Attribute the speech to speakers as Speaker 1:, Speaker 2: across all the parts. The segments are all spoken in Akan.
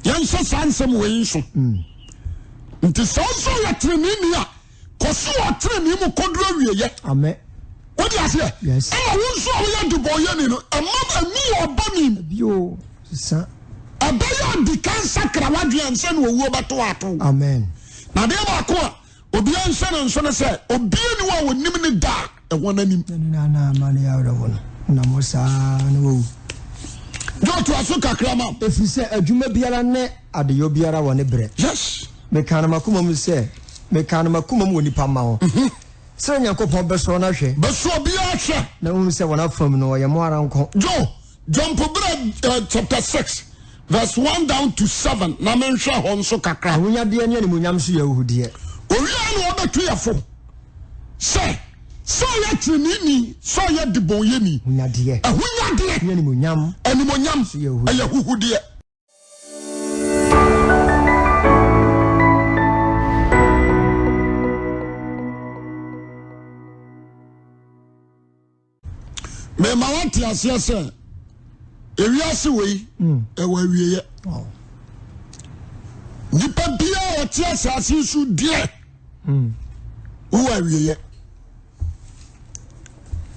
Speaker 1: Yɛnhyɛ saa nsɛm wei nso. Nti sɛ wo nso yɛ teneneeni a, kɔ so wɔ tenenee mu kɔduru awieɛ.
Speaker 2: Amen.
Speaker 1: Wode aseɛ?
Speaker 2: Yes.
Speaker 1: Ɛna wo nso a woyɛ debɔnyɛni no, ɛma ɛmu wɔ bɔne mu.
Speaker 2: Bio, sesa.
Speaker 1: Ɛbɛyɛ adikan sakra w'adwene ansa na owuo bɛto ato.
Speaker 2: Amen.
Speaker 1: Na adeɛ baako a obiara nhyɛ no nso ne sɛ, obiara ni hɔ a onim ne da a ɛwɔ n'anim.
Speaker 2: Na ne nana ama ne awerɛho no nam hɔ saa na wawu.
Speaker 1: Joe toa so kakra ma.
Speaker 2: Ɛfiri sɛ adwuma biara ne adeyɔ biara wɔ ne berɛ.
Speaker 1: Yes.
Speaker 2: Mekaa no m'akoma mu sɛ, mekaa no m'akoma mu wɔ nnipa mma ho, sɛ Onyankopɔn bɛsɔ wɔn ahwɛ.
Speaker 1: Bɛsɔ obiara ahwɛ.
Speaker 2: Na wohunu sɛ wɔn afam no, ɔyɛ mo ara nko.
Speaker 1: Joe, Jump bra chapter 6 verse 1 down to 7 na menhwɛ hɔ nso kakra.
Speaker 2: Ahonyadeɛ ne animuonyam nso yɛ ahuhudeɛ.
Speaker 1: Owia na ɔbɛto yɛ fo sɛ sɛ ɔyɛ teneneeni sɛ ɔyɛ debɔnyɛni.
Speaker 2: Ahonyadeɛ.
Speaker 1: Ahonyadeɛ.
Speaker 2: Ne animuonyam.
Speaker 1: Animuonyam ɛyɛ ahuhudeɛ. Mema woate aseɛ sɛ ewiase wei ɛwɔ awieɛ. Nipa biara ɔte asase so deɛ wowɔ awieɛ.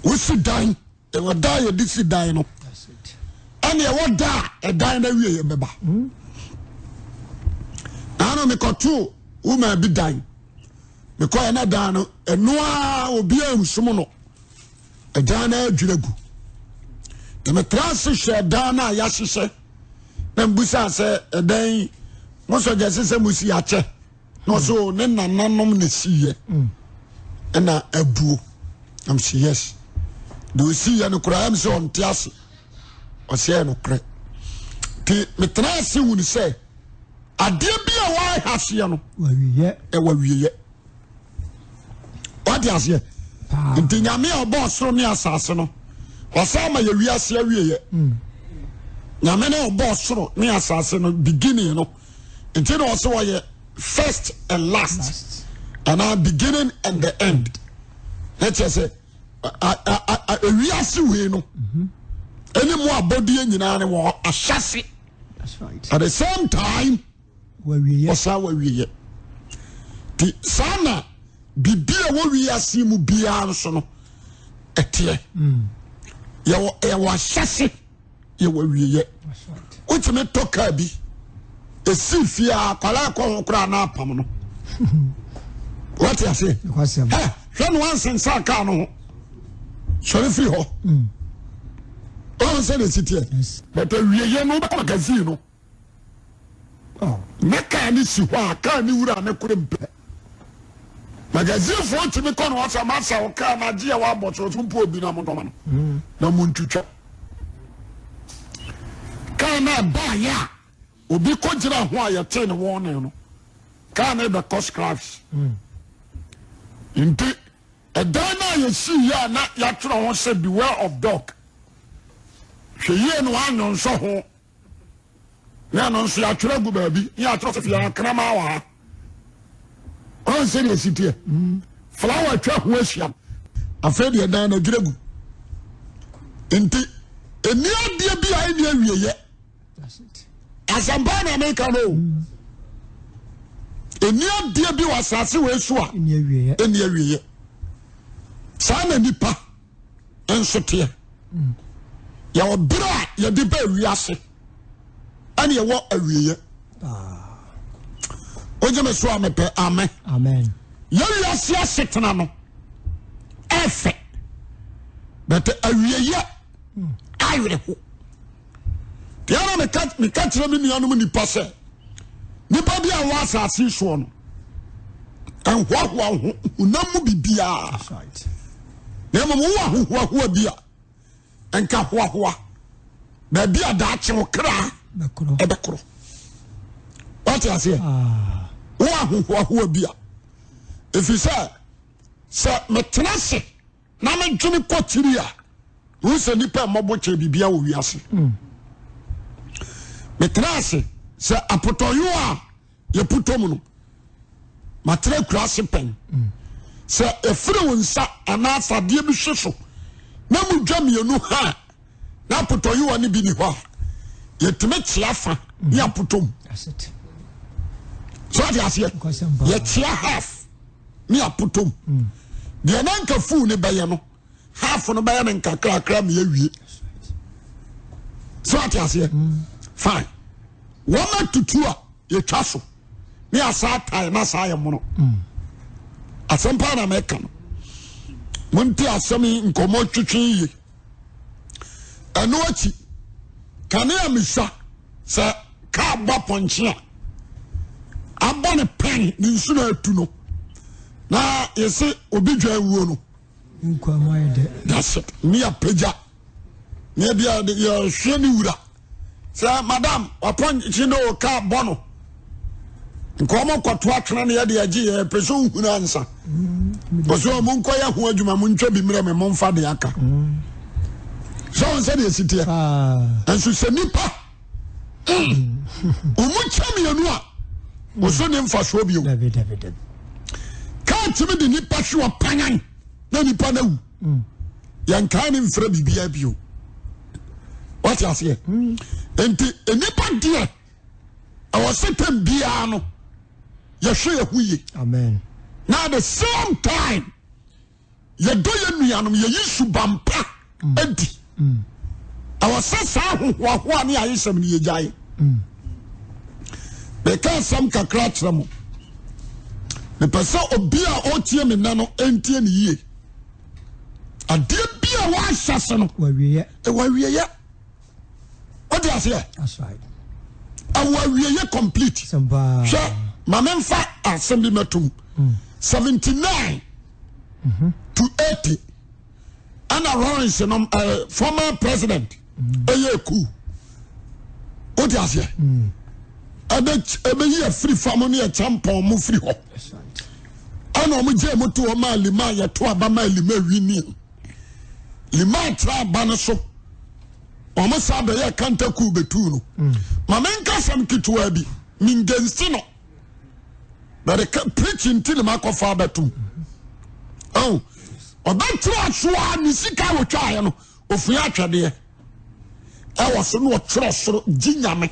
Speaker 1: Wosi dan ɛwɔ da a yɛde si dan no ɛne ɛwɔ da a ɛdan no awieɛ bɛba. Naano mekɔtoo womaa bi dan mekɔɛ na dan no ɛnoa obiara nsom no. Ɛdan no adwiri agu. Na metra ase hwɛ ɛdan no a yɛahyehyɛ na mbusa sɛ ɛdan yi mo sɔ gyɛ sɛ mo si akyɛ na ɔsɛ o ne nananom na esiyɛ ɛna abuo na mo si yes deɛ osiyɛ no koraa ɛm sɛ ɔnte ase ɔsɛ ɛyɛ nokorɛ nti metra ase hunu sɛ adeɛ bi a wɔayɛ aseɛ no ɛwɔ awieɛ. Wate aseɛ? Nti Nyame a ɔbɔɔ soro ne asase no, ɔsan ama yɛ wiase awieɛ. Hmm. Nyame ne ɔbɔɔ soro ne asase no beginning no. Nti na ɔsɛ ɔyɛ first and last. Anaa beginning and the end. Na kyerɛ sɛ ewiase wei no mhm. ɛne mu abɔdeɛ nyinaa no wɔ ahyɛse. At the same time ɔsan wawieɛ nti saa na biribi a ɛwɔ wiase mu biara nso no ɛteɛ hmm. yɛwɔ yɛwɔ ahyɛse yɛwɔ awieɛ wotumi tɔ kaa bi esi fie a akwadaa ɛkɔ ho koraa na apam no wate ase hɛ hwɛ no wansensan kaa no ho sɔre firi hɔ hmm. ɔn sɛ na esi teɛ but awieɛ no wobɛkɔ magazine no. Na kaa no si hɔ a, kaa no wura no koro mpɛ. Magazinefoɔ tumi kɔ no hɔ sɛ masa wo kaa no agye a wabɔ so so mpo obi na mo dɔma no mm. na mo ntwitwa. Kaa no ɛbaeɛ a obi kɔgyina ho a yɛtee ne wɔne no kaa no bɛkɔ scraps. Mm. Nti ɛdan no a yɛsii yɛ a na yɛatwerɛ ho sɛ beware of dog hwɛ yie no anyɔnsɔ ho na ɛno nso yɛatwerɛ agu baabi ne yɛatwerɛ sɛ yɛn akraman wɔ ha ɔn sɛ deɛ ɛsi teɛ flower atwa ho ahyia afei deɛ dan no adwira gu nti ɛni adeɛ bi a ɛni awieyɛ asɛmpa na meka no ɛni adeɛ bi wɔ asase wei so a ɛni awieyɛ saa na nipa nso teɛ yɛwɔ berɛ a yɛde bɛ wiase ɛne ɛwɔ awieɛ wogye me so a mepɛ amen yɛ wiase asetena no ɛfɛ but awieɛ awerɛho Deɛ na meka meka kyerɛ me nuanom nipa sɛ nipa bi a wɔ asase soɔ no ɛnhoahoa ho honam mu bibiara na mmom wowɔ ahohoahoa bi a nka hoahoa baabi a daakye wo kra ɛbɛkorɔ wate aseɛ ah. wowɔ ahohoahoa bi a ɛfiri sɛ sɛ metena ase na medwene kɔ akyiri a mehu sɛ nnipa mmɔbɔ kyɛn biribia wɔ wiase hmm. metena ase sɛ apotɔyewa a yɛpotɔ mu no matena akura ase pɛn hmm. sɛ ɛfiri wo nsa anaa asadeɛ bi hwe so na mudwa mmienu ha a na apotɔyewa no bi ni hɔ a yɛtumi kyea fa ne apotɔ mu. So ate aseɛ yɛkyea half ne apotom hmm. Deɛ na nka fuu ne bɛyɛ no half no bɛyɛ no nkakrakra ma yɛawie. So ate aseɛ hmm. Fine wɔn atutu a yɛtwa so ne asa atae na saa yɛ mono hmm. Asɛm paa na mɛka no monte asɛm yi nkɔmmɔ twetwe yie. Ɛno akyi kanea misa sɛ kaa bɔ apɔnkye a abɔ ne pɛn ne nsu na atu no na yɛsɛ obi dwa awuo no that's it ne apagya ne ebi a yɛhwɛ ne wura sɛ madam wapɔnkye no o kaa bɔ no nka wɔn kɔto atwene ne yɛde agye yɛ pɛ sɛ ohunu ansa ɔsɛ wɔn nkɔyɛ ho adwuma mo ntwa bi mmerɛ me mo nfa de aka sɛ wɔn sɛ deɛ esi teɛ nso sɛ nipa wɔn kyɛ mmienu a wɔso ne nfasoɔ bio kaa tìmi de nipa hwe ɔpanyan na nipa na wu yɛn kaa ne nfrɛ biribiara bio wɔte aseɛ nti nipa deɛ. Ɛwɔ sɛ tɛm biara no yɛhwɛ yɛn ho yie.
Speaker 2: Amen.
Speaker 1: Na at the same time yɛdɔ yɛn nuanom yɛyi suban pa mm. adi. Mm. Ɛwɔ sɛ saa ahohoahoa ne ayesɛm no yɛgyae. Mm. Meka asɛm kakra kyerɛ mo. Mepɛ sɛ obi a ɔretie me nnɛ no ntie ne yie. Adeɛ bi a wɔahyɛ ase no ɛwɔ awieɛ. Wode aseɛ? Ɛwɔ awieɛ complete. Hwɛ ma memfa asɛm bi mɛtom. 79 mm-hmm. to 80 ɛna Lawrence nom uh, former president ɛyɛ mm. ku. Wode aseɛ? Mm. Ɛbɛyi afiri fam ne ɛkyampɔn mo firi hɔ. Ɛna wɔn gye mo to hɔ maa lima yɛto aba maa lima wini. Lima tra aba no so. Wɔn saa bɛyɛ kantaku bɛtuu no. Mm. Ma menka asɛm ketewa bi mengensi no but preaching nti na makɔfa abɛtom. Oh, ɔbɛkyerɛ so a ne sika a wɔtwaeɛ no ofua atwɛdeɛ ɛwɔ so na ɔtwerɛ soro gye nyame.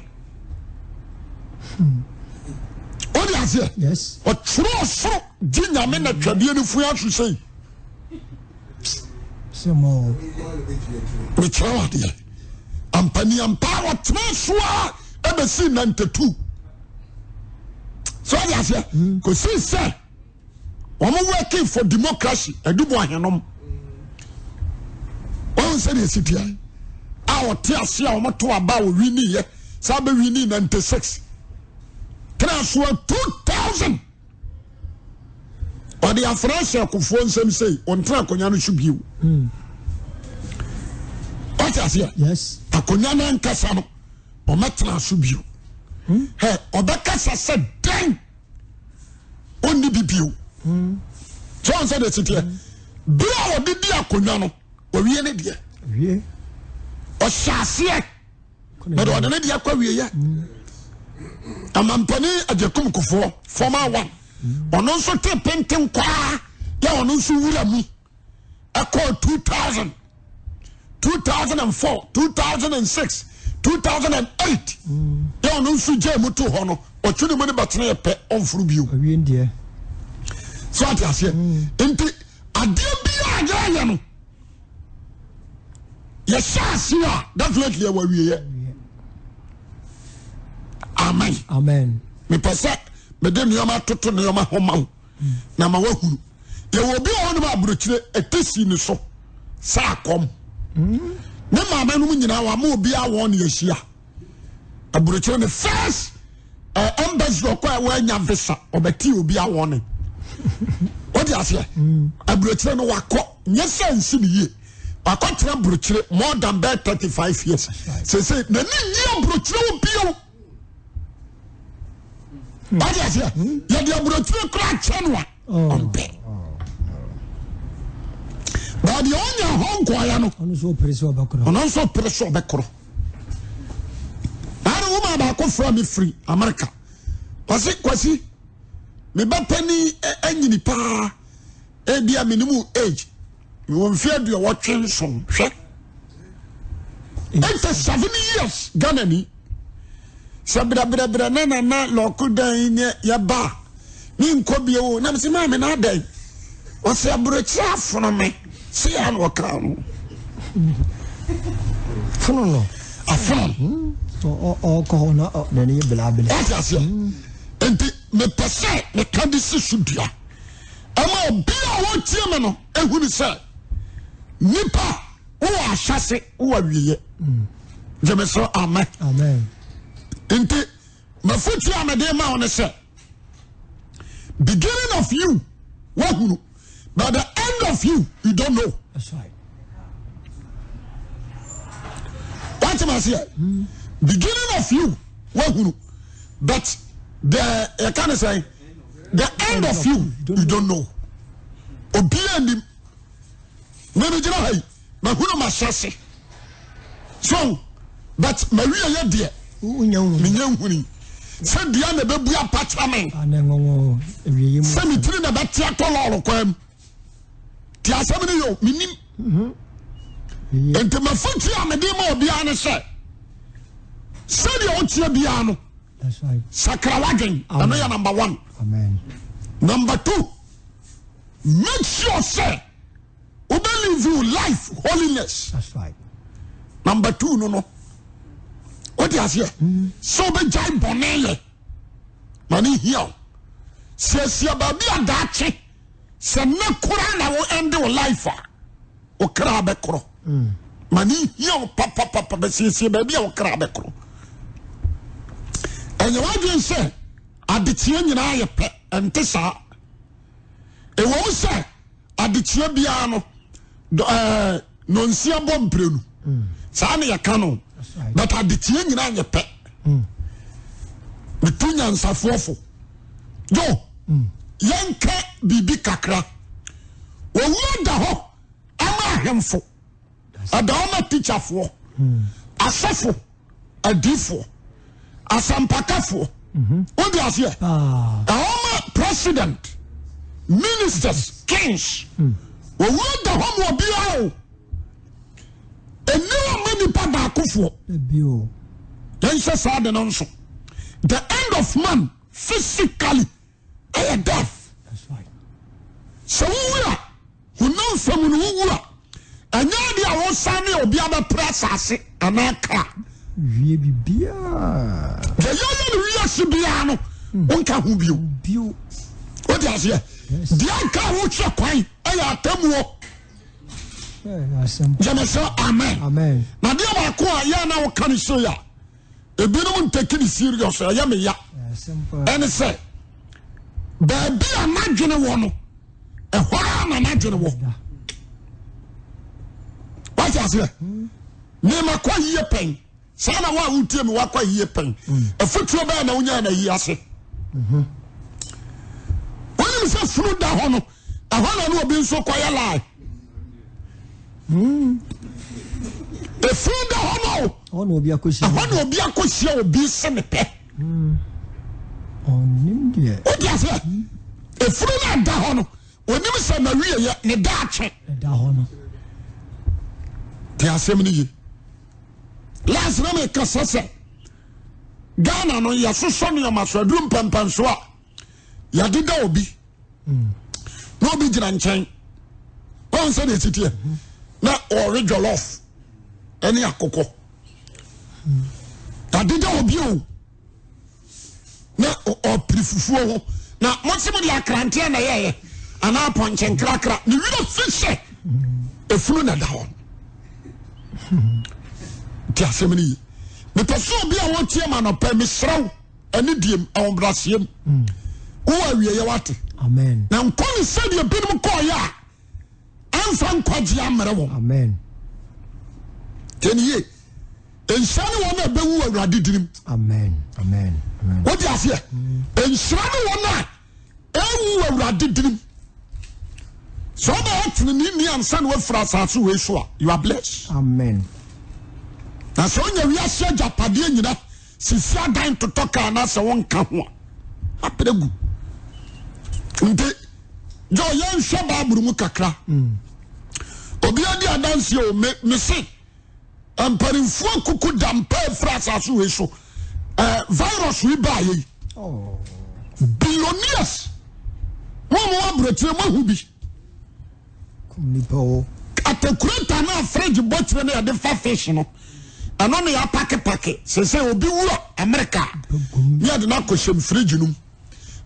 Speaker 1: Wode aseɛ ɔtwerɛ soro gye nyame na twɛdeɛ no fua so sei. Mekyerɛ wo adeɛ ampaniampa a ɔtena so a ɛbɛsi 92 sɛ ɔde aseɛ hmm. kɔsi sɛ wɔn working for democracy adubu ahenom wɔn sɛ deɛ ɛsi teɛ a ɔte ase a wɔn to aba a wɔwi ni yɛ saa bɛwi ni 96 tena so a 2000 ɔde afena ahyɛ akofoɔ nsam sei ɔntena akonnwa no so bio ɔte aseɛ akonnwa no ankasa no ɔmɛtena so bio hmm. ɛ ɔbɛkasa sɛ dɛn ɔnni bi bio hmm. sɛ ɔn sɛ deɛ teteɛ hmm. berɛ a ɔde di akonnwa no ɔwie ne deɛ ɔhyɛ aseɛ bɛde ɔde ne deɛ kɔ awieɛ amampanin agyakum kofoɔ former one ɔno nso te penten kwaa yɛ ɔno nso wura mu ɛkɔɔ 2000 2004 2006 2008 yɛ ɔno nso gya mu to hɔ no ɔtwe ne mu ne bɛtene yɛ pɛ ɔmforo bio so ate aseɛ nti adeɛ bi a yɛyɛ no yɛhyɛ ase a definitely ɛwɔ awieɛ amen
Speaker 2: amen
Speaker 1: mepɛ sɛ mede nneɛma toto nneɛma ho ma wo na ma woahunu yɛwɔ obi wɔ hɔnom aburokyire ɛte si ne so sɛ akɔm ne maame nom nyinaa wama obiara wɔn ne ahyia aburokyire ne first eh, embassy ɔkɔ a wanya visa ɔbɛte obi awɔ ne wode aseɛ mm. aburokyire no wakɔ nyɛ sɛ nsi ne yie wakɔ tena aburokyire more than bɛɛ 35 years sese n'ani nyi aburokyire wo bio hmm. wode aseɛ hmm. yɛde aburokyire kora akyɛ no a oh. ɔmpɛ baabi a ɔnya hɔ nkɔɔyɛ no
Speaker 2: ɔno nso pere
Speaker 1: sɛ ɔbɛkorɔ Ɛna woman baako frɛ me firi Amerika. Ɔse Kwasi, me ba panin anyini paa. Ebi a menim age. Mewɔ mfe 87. Hwɛ. 87 years Ghana ni. Sɛ brɛbrɛbrɛ na nana lɔko dan yi ne yɛba a, menkɔ bio o. Na mese maame na adɛn? Ɔsɛ aburokyerɛ afono me. Se ya na ɔkaa no.
Speaker 2: Fono no.
Speaker 1: Afono no.
Speaker 2: Hmm. Ɔkɔ hɔ na n'ani yɛ belabela.
Speaker 1: Wate aseɛ? Hmm. Nti mepɛ sɛ meka de si so dua. Ɛma obi a wɔtie me no ehunu sɛ nipa wowɔ ahyɛse wowɔ awieɛ. Gyeme so amen. Nti mafotuo a mede ma wo ne sɛ beginning of you wahunu but the end of you you don't know.
Speaker 2: That's right.
Speaker 1: Wate ma seɛ beginning of you wahunu but the yɛka ne sɛn the end of you you don't know. Obiara nim. Mene gyina ha yi mahunu mahyɛse so but mawie yɛ deɛ menya nhuni sɛ dua na ɛbɛbu apakya me sɛ me tiri na ɛbɛte atɔ lɔɔre kwan mu te asɛm no yɛ menim mhm. nti mafotu a mede ma obiara ne sɛ sɛdeɛ woteɛ biara no sakra w'adwen ɛno yɛ number one. Number two, make sure sɛ wobɛ live your life holiness.
Speaker 2: That's right.
Speaker 1: Number two no no. Wote aseɛ? Mm. Sɛ wobɛgyae bɔne yɛ ma ne hia wo. Siesie baabi a daakye sɛ nnɛ koraa na wo ɛnde wo life a wo kra bɛkorɔ. Mm. Ma ne hia wo papapapa bɛsiesie baabi a wo kra bɛkorɔ. Ɛnyɛ w'adwene sɛ adekyeɛ nyinaa yɛ pɛ, ɛnte saa. Ɛwom sɛ adekyeɛ biara no ɛɛ nonsia bɔ mprenu mm. saa na yɛka no but adekyeɛ nyinaa nyɛ pɛ mm. metu nyansafoɔ fo yo mm. yɛnka biribi kakra owuo da hɔ ama ahemfo ɛda hɔ ma tikyafoɔ asɔfo adiifoɔ asɛmpakafoɔ wode aseɛ ah. ɛhɔ ma president ministers kings owuo da hɔ ma obiara o ɛni hɔ ma nipa baakofoɔ yɛnhyɛ saa de no nso the end of man physically ɛyɛ death sɛ wowu a honam fam no wowu a ɛnyɛ ade a wosan ne obi abɛpere asase anaa kaa
Speaker 2: wie biribiara
Speaker 1: deɛ yɛyɛ no wiase biara no hmm. wonka ho bio
Speaker 2: bio
Speaker 1: wode aseɛ deɛ nka a wohwɛ kwan ɛyɛ atamuo gyeme sɛ amen na deɛ baako a yɛ na woka no sei a ebinom ntɛki ne serious ɛyɛ me ya ɛne sɛ baabi a n'adwene wɔ no ɛhɔ ara na n'adwene wɔ wate aseɛ mema kɔ yie pɛn saa na wo a wotie me wakɔ yie pɛn afotuo bɛɛ na wonyaa na yi ase wonim sɛ funu da hɔ no ɛhɔ na ne obi nso kɔyɛ lie efunu da hɔ no
Speaker 2: ɛhɔ na obi akɔhyia
Speaker 1: ɛhɔ na obi akɔhyia obi se ne pɛ
Speaker 2: ɔnim deɛ
Speaker 1: wode aseɛ efunu no ada hɔ no onim sɛ na wieɛ ne daakye
Speaker 2: ɛda hɔ no
Speaker 1: te asɛm no ye last na mekasa sɛ Ghana no yɛsosɔ nneɛma so aduru mpɛmpɛnso a yɛdeda obi na obi gyina nkyɛn ɔn sɛ deɛ ɛsiteɛ na ɔre jollof ɛne akokɔ yɛdeda obi o na ɔpere fufuo ho na mose mo de akranteɛ na ɛyɛyɛ anaa pɔnkye nkrakra ne werɛ fi sɛ efunu na ɛda hɔ nti asɛm no yi mepɛ sɛ obi a wɔtie ma nɔpɛ mesrɛ wo ɛne diem ahobrɛaseɛ mu wowɔ awieɛ wate na nkɔ ne sɛdeɛ binom kɔɔyɛ a ɛmfa nkwagye ammerɛ wɔn
Speaker 2: amen
Speaker 1: tiɛniyie nhyira ne wɔn a ɛbɛwu awurade dinim
Speaker 2: amen amen
Speaker 1: wode aseɛ nhyira ne wɔn a ɛwu awurade dinim sɛ wobɛyɛ teneneni ansa na wafiri asase wei so a you are blessed
Speaker 2: amen
Speaker 1: na sɛ wonya wiase agyapadeɛ nyina sisi adan totɔ kaa na sɛ wonka ho a apere gu nti jɔ yɛnhwɛ baabulu mu kakra mm. obi adi adanseɛ o me se mpanimfoɔ kuku da mpa afiri asase wei so. Eh, virus yi baa yɛ yi.
Speaker 2: Oh.
Speaker 1: Billionaires. Mo a mo wɔ aburokyire mo ahu bi.
Speaker 2: Nipa o.
Speaker 1: Atakurata na fridge bɔ kyerɛ na yɛde fa fish no. Ɛno na yɛapakepake. Sɛ sɛ obi wu a Amerika ne yɛde no akɔhyɛm fridge no mu.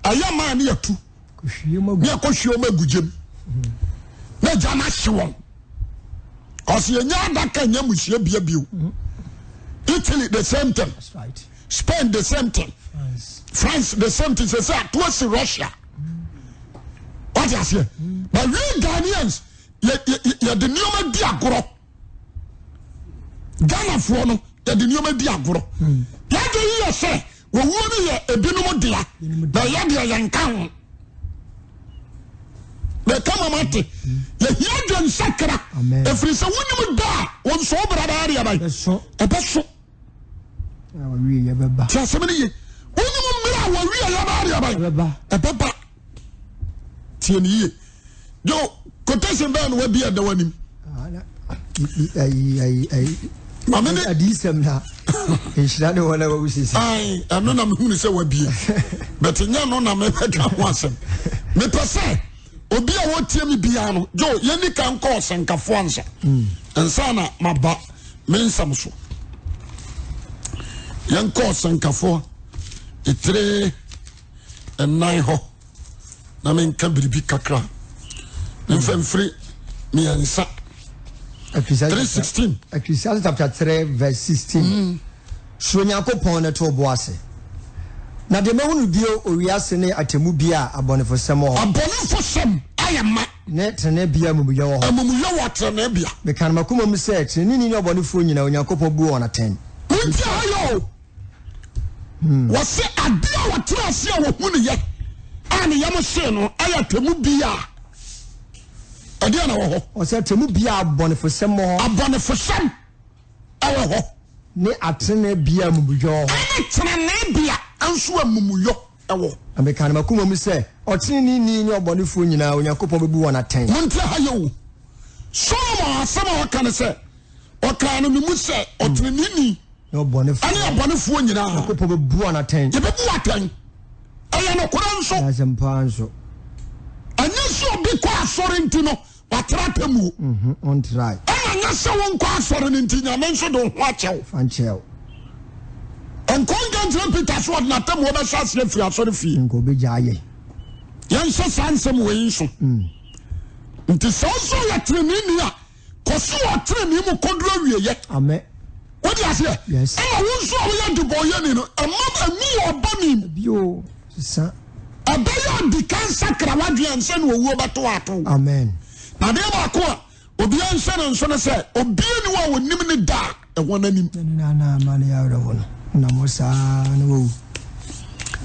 Speaker 1: Ɛyɛ maa ne yɛtu. Ne yɛkɔhwie wɔn agu gyam. Na gya no ahye wɔn. Ɔsɛ yɛnya adaka nya muhyia bia bio. Italy the same thing.
Speaker 2: Right.
Speaker 1: Spain the same thing.
Speaker 2: France.
Speaker 1: France the same thing. Sɛ sɛ ato asi Russia. Wate aseɛ? But we Ghanaians yɛde nneɛma di agorɔ. Ghanafoɔ no yɛde nneɛma di agorɔ. Yɛagye yi yɛ sɛ wɔwuo no yɛ ebinom dea na ɛyɛ deɛ yɛnka ho. Mɛka ma mate. Yɛhia adwensakra. Ɛfiri sɛ wonim da a wɔn nso wo bra bɛyɛ deɛ bɛn? Ɛbɛso. Ti asɛm no ye. Wonim mmerɛ a wɔwie yɛbɛyɛ deɛ bɛn? Ɛbɛba. Tie ne yie. Yo, quotation bɛn na wabi ɛda w'anim?
Speaker 2: Maame ne adiyisɛm na nhyira ne wɔn a wɔwu sisi.
Speaker 1: Ayi, ɛno na mehunu sɛ wabie. But nyɛ no na mebɛka ho asɛm. Mepɛ sɛ obi a wɔtie me biara no, yo, yɛni ka nkɔ ɔsɛnkafoɔ ansa. Nsa na maba me nsɛm so. Yɛnkɔ ɔsɛnkafoɔ etire nnan hɔ na menka biribi kakra. Memfa mfiri mmiɛnsa. 3:16.
Speaker 2: Ecclesiastes chapter 3 verse 16. Mm. Suro Nyankopɔn na to wo bo ase. Na deɛ mahunu bio owiase ne atemmu bia a abɔnefosɛm wɔ hɔ.
Speaker 1: Abɔnefosɛm ayɛ ma.
Speaker 2: Ne teneneebea amumuyɛ wɔ hɔ.
Speaker 1: Amumuyɛ wɔ teneneebea.
Speaker 2: Meka no m'akoma mu sɛ, Teneneeni ne ɔbɔnefoɔ nyinaa, Onyankopɔn bu wɔn atɛn.
Speaker 1: Montie ha yɛ o. Wɔse adeɛ a wɔtena ase a wɔhunuyɛ a ne yam hyee no yɛ atemu bia. Ɛdeɛ na wɔ hɔ.
Speaker 2: Ɔsɛ atemu bia abɔnefosɛm wɔ hɔ.
Speaker 1: Abɔnefosɛm ɛwɔ hɔ.
Speaker 2: Ne ateneneebea amumuyɛ wɔ hɔ.
Speaker 1: Ɛne teneneebea nso amumuyɔ wɔ.
Speaker 2: Na mekaa no m'akoma mu sɛ, Ɔteneneeni ne ɔbɔnefoɔ nyinaa, Onyankopɔn bɛbu wɔn atɛn.
Speaker 1: Montie ha yɛ o. Solomon asɛm a ɔka ne sɛ, ɔkaa no ne mu sɛ, ɔteneneeni
Speaker 2: ne
Speaker 1: ɔbɔnefoɔ nyinaa,
Speaker 2: Onyankopɔn bɛbu wɔn atɛn.
Speaker 1: Yɛbɛbu atɛn. Ɛyɛ nokorɛ nso.
Speaker 2: Ɛyɛ asɛm paa nso.
Speaker 1: Ɛnyɛ sɛ obi kɔ asɔre nti no Watra atemmuo.
Speaker 2: Mhm, ɔntrae.
Speaker 1: Ɛna nyɛ sɛ wonkɔ asɔre no nti Nyame nso de wo ho akyɛ wo.
Speaker 2: Fa nkyɛ wo.
Speaker 1: Nkɔ nka nkyerɛ Peter sɛ ɔde n'atemmuo bɛhyɛ aseɛ afiri asɔre fie.
Speaker 2: Nka ɔbɛgya ayɛ.
Speaker 1: Yɛnhyɛ saa nsɛm wei nso. Nti sɛ wo nso yɛ teneneeni a, kɔ so wɔ tenenee mu kɔduru awieɛ.
Speaker 2: Amen.
Speaker 1: Wode aseɛ?
Speaker 2: Yes.
Speaker 1: Ɛna wo nso a woyɛ debɔnyɛni no, ɛma ɛmu wɔ ɔbɔne mu.
Speaker 2: Bio, sesa.
Speaker 1: Ɛbɛyɛ a di kan sakra w'adwene ansa na owuo bɛto ato.
Speaker 2: Amen.
Speaker 1: Na adeɛ baako a obiara nhyɛ no nso ne sɛ, obiara ni hɔ a onim ne da a ɛwɔ n'anim.
Speaker 2: Ɛno na na ama no yɛ awerɛho no, nam hɔ saa na wawu.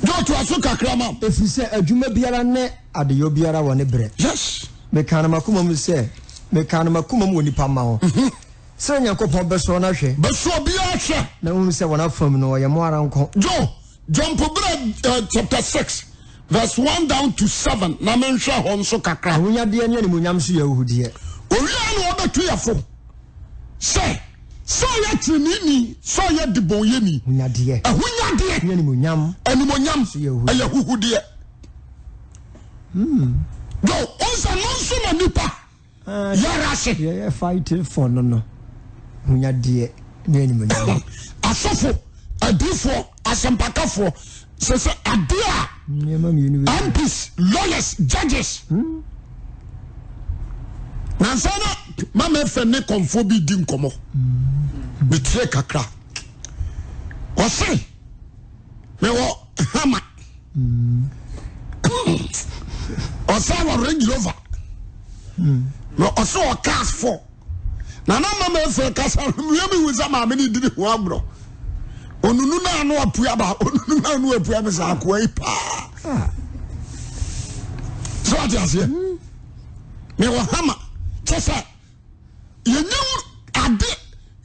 Speaker 1: Joe, toa so kakra ma.
Speaker 2: Ɛfiri sɛ adwuma biara ne adeyɔ biara wɔ ne berɛ.
Speaker 1: Yes.
Speaker 2: Mekaa no m'akoma mu sɛ, mekaa no m'akoma mu wɔ nnipa mma ho, sɛ Onyankopɔn bɛsɔ wɔn ahwɛ.
Speaker 1: Bɛsɔ obiara ahwɛ.
Speaker 2: Na wohunu sɛ wɔn afam no, ɔyɛ mo ara nko.
Speaker 1: Joe, Jump bra eh, chapter 6 verse 1 down to 7 na menhwɛ hɔ nso kakra.
Speaker 2: Ahonyadeɛ ne animuonyam nso yɛ ahuhudeɛ.
Speaker 1: Owia na ɔbɛto yɛ fo sɛ sɛ ɔyɛ teneneeni sɛ ɔyɛ debɔnyɛni.
Speaker 2: Ahonyadeɛ.
Speaker 1: Ahonyadeɛ.
Speaker 2: Ne animuonyam.
Speaker 1: Animuonyam ɛyɛ ahuhudeɛ.
Speaker 2: Hmm.
Speaker 1: Yo, ɔnsa no nso na nipa. Yɛra ase.
Speaker 2: Deɛ yɛ fighting for no no, honyadeɛ ne animuonyam.
Speaker 1: Asɔfo, adiifoɔ, asɛmpakafoɔ, sɛ sɛ adeɛ a.
Speaker 2: Nneɛma mmienu bi.
Speaker 1: MPs, lawyers, judges.
Speaker 2: Hmm.
Speaker 1: Nansa na mama efe ne kɔnfoɔ bi di nkɔmɔ.
Speaker 2: Hmm.
Speaker 1: Metie kakra. Ɔse, mewɔ hama. Ɔsɛ wɔ Range Rover. Na ɔsɛ wɔ cars four. Na na mama efe kasa mmea mi hu sɛ maame ne di ne ho agorɔ. Onunu na ano apue aba, onunu na ano apue aba sɛ akoa yi paa. Sɛ wate aseɛ? Mewɔ hama kyɛ sɛ yɛnyɛ ade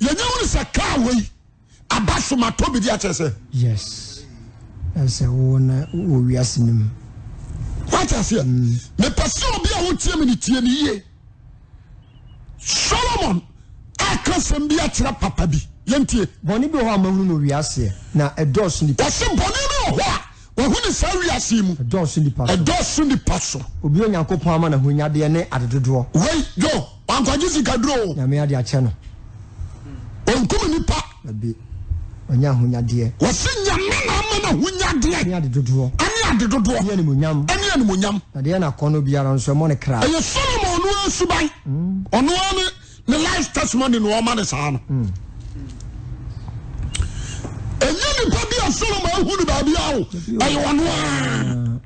Speaker 1: yɛnyɛ hunu sɛ kaa wei. Aba so ma tɔ bi di akyerɛ sɛ.
Speaker 2: Yes. Ɛsɛ wo na wɔ wiase no mu.
Speaker 1: Wate aseɛ?
Speaker 2: Mm.
Speaker 1: Mepɛ sɛ obi a wotie me no tie ne yie. Solomon aka asɛm bi akyerɛ papa bi. Yɛntie.
Speaker 2: Bɔne bi wɔ hɔ a mahunu no wiaseɛ, na ɛdɔɔso nnipa.
Speaker 1: Ɔse bɔne bi wɔ hɔ a wahu no saa wiase yi mu.
Speaker 2: Ɛdɔɔso nnipa so.
Speaker 1: Ɛdɔɔso nnipa so.
Speaker 2: Obi a Onyankopɔn ama no ahonyadeɛ ne adedodoɔ.
Speaker 1: Wei, Joe, wankɔgye sikaduro o.
Speaker 2: Nyame ade akyɛ no.
Speaker 1: Ɔnkum nnipa.
Speaker 2: Dabi, wanya ahonyadeɛ.
Speaker 1: Wɔse Nyame na ama no ahonyadeɛ.
Speaker 2: Ne adedodoɔ.
Speaker 1: Ɛne adedodoɔ.
Speaker 2: Ne animuonyam.
Speaker 1: Ɛne animuonyam.
Speaker 2: Na deɛ n'akɔnnɔ biara nso, ɛmmɔ ne kra.
Speaker 1: Ɛyɛ Solomon ɔno ara suban. Ɔno ara ne ne life testimony na ɔma ne saa no. Ɛnyɛ nipa bi a Solomon ahu no baabi a o. Ɛyɛ ɔno ara.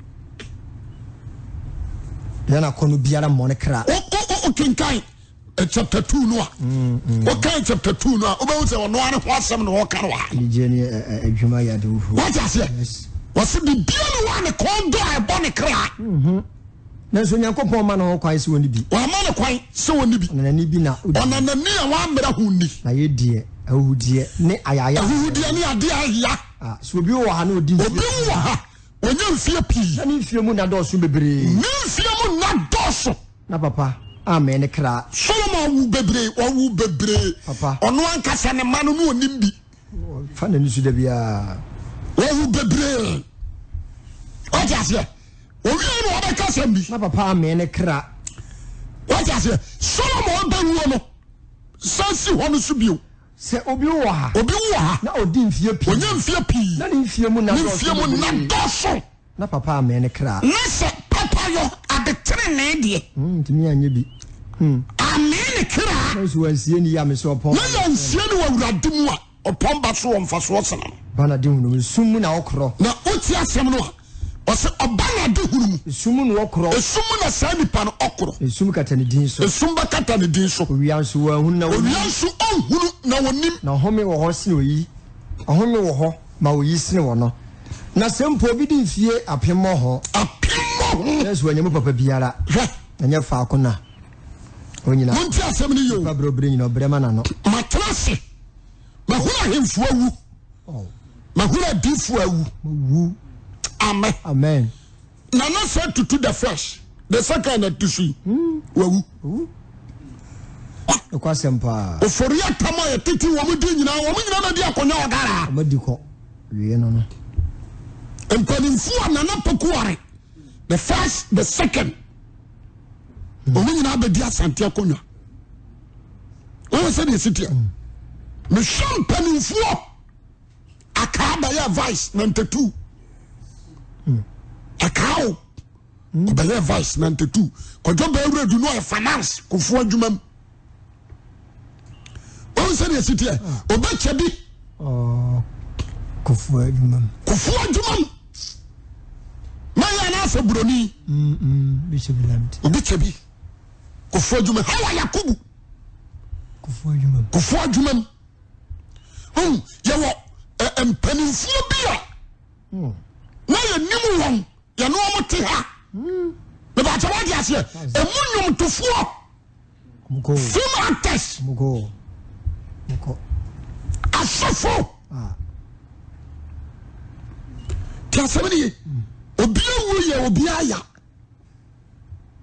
Speaker 2: Deɛ n'akɔnnɔ biara mmɔ ne kra.
Speaker 1: Wokenkan chapter 2 no a, wokan chapter 2 no a, wobɛhu sɛ ɔno ara ho asɛm na ɔka no ha.
Speaker 2: Anigyeɛ ne adwuma yɛ ade huhuo.
Speaker 1: Wate aseɛ? Wɔse bibia ne hɔ a ne kɔn dɔ a ɛbɔ ne kra.
Speaker 2: Nanso Onyankopɔn mma no ho kwan sɛ ɔnni bi.
Speaker 1: Wamma no kwan sɛ ɔnni bi.
Speaker 2: Ɔnanani bi na ɔdi.
Speaker 1: Ɔnanani a wammrɛ ho nni.
Speaker 2: Na yei deɛ, ahuhudeɛ ne ayaaya.
Speaker 1: Ahuhudeɛ ne adeɛ a ɛya.
Speaker 2: Ah, sɛ obi wɔ ha na ɔdi mfeɛ
Speaker 1: Obi wɔ ha, ɔnya mfeɛ pii.
Speaker 2: Na ne mfeɛ mu nna dɔɔso bebree.
Speaker 1: Ne mfeɛ mu nna dɔɔso.
Speaker 2: Na papa ammee ne kra.
Speaker 1: Solomon wu bebree, ɔwu bebree.
Speaker 2: Papa.
Speaker 1: Ɔno ankasa ne mma no, na ɔnim bi.
Speaker 2: Ɔfa n'ani so da biara.
Speaker 1: Ɔwu bebree. Wate aseɛ? Owie na ɔbɛka asɛm bi.
Speaker 2: Na papa amee ne kra.
Speaker 1: Wate aseɛ? Solomon bɛwuo no, san si hɔ no so bio.
Speaker 2: Sɛ obi wɔ ha.
Speaker 1: Obi wɔ ha.
Speaker 2: Na ɔdi mfeɛ pii.
Speaker 1: Ɔnya mfeɛ pii.
Speaker 2: Na ne mfeɛ mu nna
Speaker 1: Ne
Speaker 2: dɔɔso
Speaker 1: mfeɛ mu nna
Speaker 2: bebree.
Speaker 1: dɔɔso.
Speaker 2: Na papa amee ne kra.
Speaker 1: Na sɛ papayɔ, ade tenenee deɛ.
Speaker 2: Ntumi anyɛ bi.
Speaker 1: Amee ne kra.
Speaker 2: Na nso wansie ne yam sɛ ɔpɔn.
Speaker 1: Na yɛansie no wɔ Awurade mu a, ɔpɔn ba so wɔ mfasoɔ sene no.
Speaker 2: Ba n'adehunu mu, esum mu na ɔkorɔ.
Speaker 1: Na wotie asɛm no a, ɔse ɔba n'adehunu mu.
Speaker 2: Esum mu na ɔkorɔ.
Speaker 1: Esum mu na saa nipa no ɔkorɔ.
Speaker 2: Esum kata ne din so.
Speaker 1: Esum bɛkata ne din so.
Speaker 2: Owia nso wanhunu na ɔnnim.
Speaker 1: Owia nso ɔnhunu na ɔnnim.
Speaker 2: Na ɔhome wɔ hɔ sene oyi, ɔhome wɔ hɔ ma oyi sene ɔno. Na sɛ mpo obi di mfie apemmɔho.
Speaker 1: Apemmɔho.
Speaker 2: Nanso wannya mu papa biara.
Speaker 1: Hwɛ.
Speaker 2: Ɛnyɛ faako na onyina.
Speaker 1: Montie asɛm no yie o.
Speaker 2: Nipa brɛ ɔbrɛ nyina ɔbrɛ ma n'ano.
Speaker 1: Matena ase. Mahunu ahemfo awu.
Speaker 2: Oh.
Speaker 1: Mahunu adiifo awu.
Speaker 2: Mawu.
Speaker 1: Amen.
Speaker 2: Amen.
Speaker 1: Nana sɛ tutu the first, the second na ti so yi. Hmm. Wawu.
Speaker 2: Ɛkɔ asɛm paa.
Speaker 1: Ofori atam a yɛtete wɔn di nyinaa, wɔn nyinaa bɛdi akonnwa wɔ Ghana.
Speaker 2: Wɔn adi kɔ. Wie no no.
Speaker 1: Mpanimfoɔ a Nana Pokuare, the first, the second. Wɔn nyinaa bɛdi Asante akonnwa. Wɔn sɛ deɛ ɛsi teɛ. Mehwɛ mpanimfoɔ akaa bɛyɛ vice 92. Akaa o. Ɔbɛyɛ vice 92. Kwadwo Bɛwura du no ɔyɛ finance kofoɔ adwuma mu. Wɔn sɛ deɛ ɛsi teɛ. Ɔbɛkyɛ bi.
Speaker 2: Kofoɔ adwuma mu.
Speaker 1: Kofoɔ adwuma mu. Mɛyɛ anaasɛ buroni. Obi kyɛ bi. Kofoɔ adwuma Hawa Yakubu.
Speaker 2: Kofoɔ adwuma mu.
Speaker 1: Kofoɔ adwuma mu. Ohun yɛwɔ mpanimfoɔ bi a hmm. na yɛnim wɔn yɛne wɔn te ha. Hmm. Bɛbɛkyɛ wɔn de aseɛ. Emu nnwomtofoɔ. Film actors. Asɔfo. Ah. Te asɛm no ye. Hmm. Obi awu yɛ obi aya.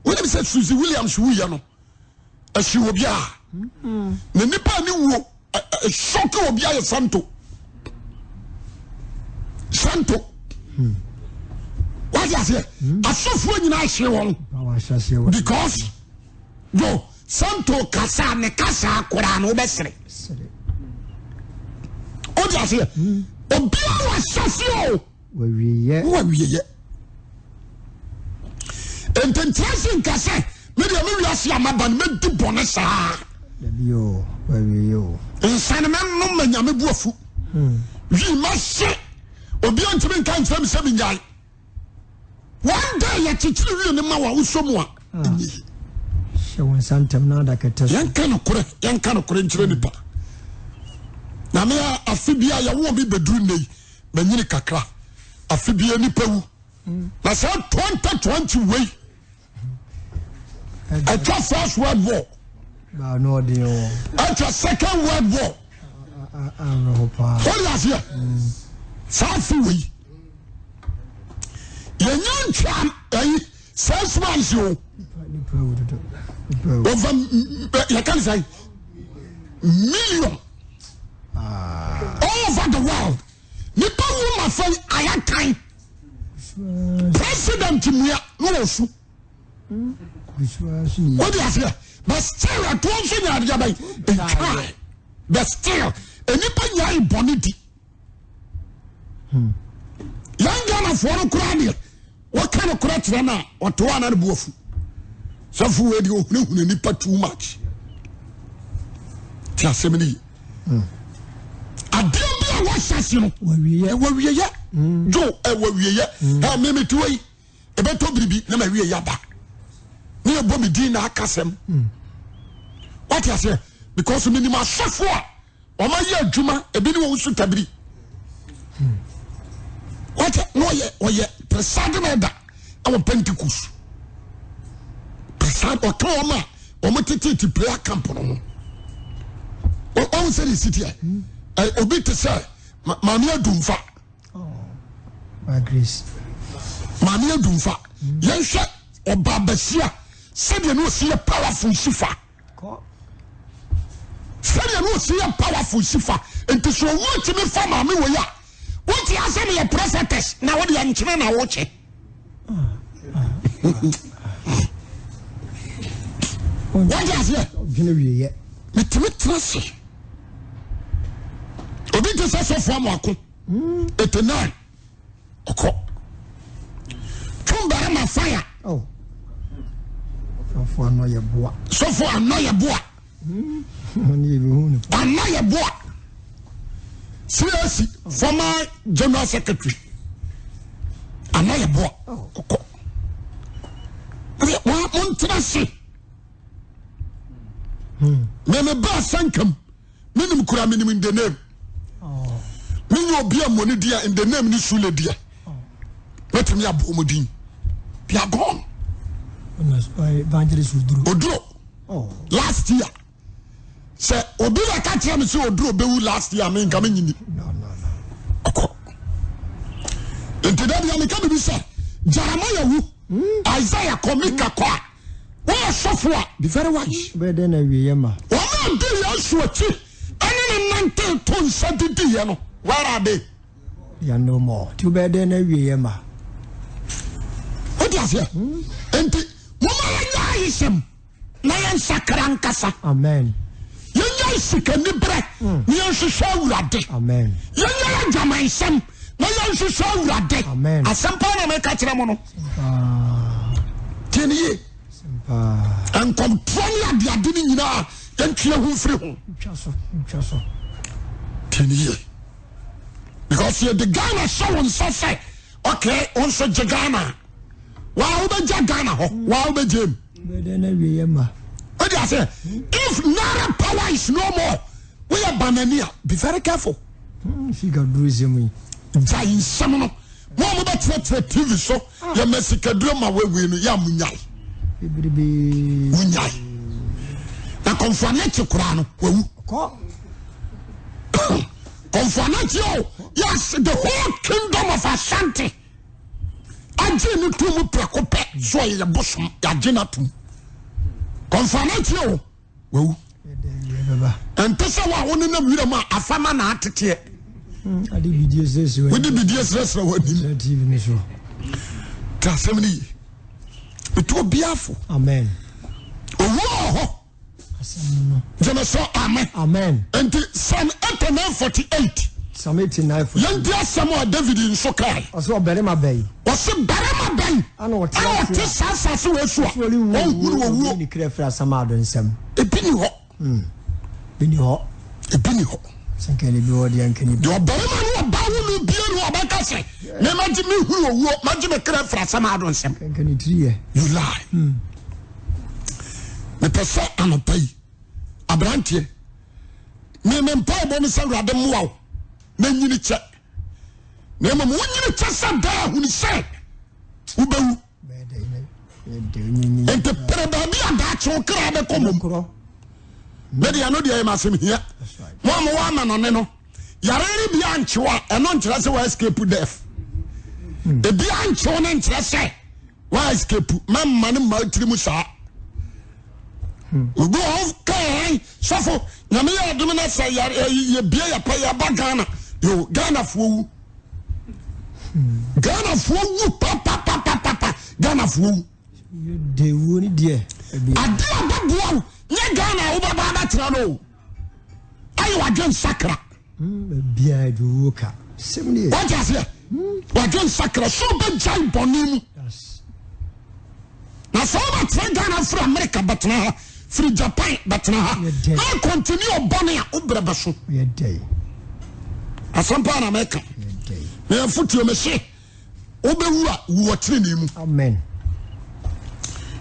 Speaker 1: Wonim sɛ Suzy Williams wuyɛ no ɛhye obiara na nipa ne wuo ɛsɔke obiara yɛ santo santo wate aseɛ asɔfoɔ nyinaa hye wɔn because yo santo kasa ne kasa koraa no wobɛsere wote aseɛ obiara wɔ ahyɛseɛ o
Speaker 2: W'awieɛ.
Speaker 1: Ne w'awieɛ. Enti ntra ase nka sɛ, me deɛ me wiase a maba no mɛdi bɔne saa.
Speaker 2: Dabi o, w'awieɛ o.
Speaker 1: Nsa no mɛnom ma nyame bu afu. Hmm. Wi mɛhye. Obi antumi nka nkyerɛ me sɛ menyae. One day yɛkyekyere wie ne ma wa wosɔ mu a. Ah.
Speaker 2: Hyɛ wo nsa ntɛm na ada kɛtɛ so.
Speaker 1: Yɛnka nokorɛ, yɛnka nokorɛ nkyerɛ nipa. Na me afe bi a yɛwɔ me bɛduru nnɛ yi. manyini kakra afe bia nipa wu na saa 2020 wei atwa first world war atwa second world war wọ́n aseɛ saa afe wei yɛnyɛ ntwa ɛyi 6 months o over yɛka ne sɛ million. afei ayɛ tan. President mua na ɔsu. Wode aseɛ but still ɛtoɔ nso nya adeɛ bɛn ntwae but still nnipa nyae bɔne di. Yɛn Ghanafoɔ no koraa deɛ wɔka no korɛ kyerɛ no a ɔte hɔ a na ne bo afu. Sɔfo wei deɛ ohunahuna nipa too much. Te asɛm no yi. Adeɛ bi a wɔhyɛ ase no ɛwɔ wieyɛ. Jo ɛwɔ wieyɛ. Ɛ mímí ti wɔ yi ɛbɛtɔ biribi na ma wieyɛ aba. Ne yɛ bɔ mi din na aka sɛm. Wɔte aseɛ because mi nim asɔfo a. Wɔn ayɛ adwuma ebi ne wɔn nso tabiri. Wɔkyɛ na ɔyɛ ɔyɛ presiding elder ɛwɔ Pentecost. Preside ɔka wɔn a wɔn tete ti prayer camp no ho. Wɔn sɛ ne si teɛ. Obi te sɛ maame adumfa. Maame adumfa. Yɛnhwɛ ɔbaa basia sɛdeɛ ne ɔsi yɛ powerful si fa. Sɛdeɛ na ɔsi yɛ powerful si fa nti sɛ owuo tumi fa maame wei a wote asɛ meyɛ prophetess na wode nkyene na wokye wode aseɛ metumi tena se obi te sɛ sɔfoɔ amoako 89 ɔkɔ twom barima fire.
Speaker 2: Oh. Sɔfo anɔ yɛ boa.
Speaker 1: Sɔfo anɔ yɛ boa. Anɔ yɛ boa. CAC former general secretary. Anɔ yɛ boa. Ɔkɔ. Mo ntena se. Mɛmɛ ba asankam. Menim kura menim in the name. Menyɛ obi a mmɔne di a in the name ne sule deɛ. Mɛtumi abɔ wɔn din. They are gone.
Speaker 2: Evangelist Oduro.
Speaker 1: Oduro. Oh. Last year. Sɛ obi bɛ ka kyerɛ mi sɛ Oduro bɛwu last year mi nka mi nyini. Ɔkɔ. Nti dɛ deɛ mi ka bibi sɛ Jeremiah wu. Hmm. Isaiah kɔ Mika kɔ a. Woyɛ sɔfo a be very wise.
Speaker 2: Bɛyɛ dɛn na awieɛ ma.
Speaker 1: Wɔn a di Yesu akyi ɛne ne nante to nsa didi yɛ no where are they?
Speaker 2: They are no more. Nti wobɛyɛ dɛn na awieɛ ma.
Speaker 1: Wote aseɛ? Nti moma yɛnyɛ ayesɛm na yɛnsakra nkasa.
Speaker 2: Amen.
Speaker 1: Yɛnyɛ sikaniberɛ hmm. na yɛnhwehwɛ Awurade.
Speaker 2: Amen.
Speaker 1: Yɛnyɛ adwamansɛm na yɛnhwehwɛ Awurade.
Speaker 2: Amen.
Speaker 1: Asɛm paa na meka kyerɛ mo no. Tie ne yie. Nkɔmtoɔ ne adeade no nyinaa yɛntwe yɛn ho mfiri ho. Tie ne yie. Because yɛde Ghana hyɛ wo nsa sɛ okay wo nso gye Ghana. Waa wobɛgya Ghana hɔ waa wobɛgye mu. Wode ase if naira power is no more woyɛ banani a be very careful.
Speaker 2: Hmm,
Speaker 1: Gyae nsɛm no. Mo a mobɛkyerɛkyerɛ TV so yɛ ma sikaduro ma wawui no yɛ a monyae. Monyae. Na kɔmfo anakye koraa no wawu. Kɔmfo anakye o yes the whole kingdom of Ashanti agye ne to mu prɛko pɛ so ɔyɛ bosom yɛagye no atom. Kɔmfo anakye o. Wawu. Ɛnte sɛ wo a wonenam wiram a afama na ateteɛ.
Speaker 2: Hmm,
Speaker 1: Wode bidie srɛsrɛ w'anim. Te asɛm no ye. Ɛtu obiara fo.
Speaker 2: Amen.
Speaker 1: Owuo wɔ hɔ. Gyeme so amen.
Speaker 2: Amen.
Speaker 1: Nti Psalm 89 48.
Speaker 2: Psalm 89 48.
Speaker 1: Yɛnti asɛm a David nso kae.
Speaker 2: Ɔsɛ ɔbarima bɛn.
Speaker 1: Ɔsɛ barima bɛn.
Speaker 2: Ana ɔte
Speaker 1: ɔte saa asase wɔ so a. Ɔnhunu owuo.
Speaker 2: Ne kra firi asamado nsam.
Speaker 1: Ebi ni hɔ.
Speaker 2: Hmm. Ebi ni hɔ.
Speaker 1: Ebi ni hɔ.
Speaker 2: Sɛ nka ebi wɔ deɛ nka ni.
Speaker 1: Deɛ ɔbarima ne ɔbaa wo no bie no ɔbɛka sɛ me magye me hunu owuo magye me kra firi asamado nsam.
Speaker 2: Nka ne tiri yɛ.
Speaker 1: You lie. Hmm. Mepɛ sɛ anɔpa yi aberanteɛ me me mpaebɔ ne sɛ Awurade mmoa wo na nyini kyɛ na mmom wonyini kyɛ sɛ daa hunu sɛ wobɛwu nti pere baabi a daakye wo kra bɛkɔ mom me deɛ no deɛ yɛ masɛm hia mo a mowɔ amanɔne no yare no bi ankyew a ɛno nkyerɛ sɛ wa escape death ebi ankyew no nkyerɛ sɛ wa escape mɛmma no mma tiri mu saa obi wɔ hɔ kaa sɔfo nyame yɛ adom no sɛ yɛbie yɛpɛ yɛba Ghana yo Ghana foɔ wu. Ghanafoɔ wu papapapapa. Ghanafoɔ wu.
Speaker 2: De wuo ni deɛ.
Speaker 1: Ade a bɛboa wo nyɛ Ghana a wobɛba abɛtena no o. Ayɛ wadwen sakra.
Speaker 2: Biara de owuo ka. Sɛm nie.
Speaker 1: Wate aseɛ? Wadwen sakra so wobɛgyae bɔne mu. Na sɛ wobɛtena Ghana firi Amerika bɛtena ha, firi Japan bɛtena ha, na kɔntini ɔbɔne a wobrɛ bɛso. Asɛm paa na mɛka. Na yɛfotuo me se wobɛwu a wu wɔ tenenee mu.
Speaker 2: Amen.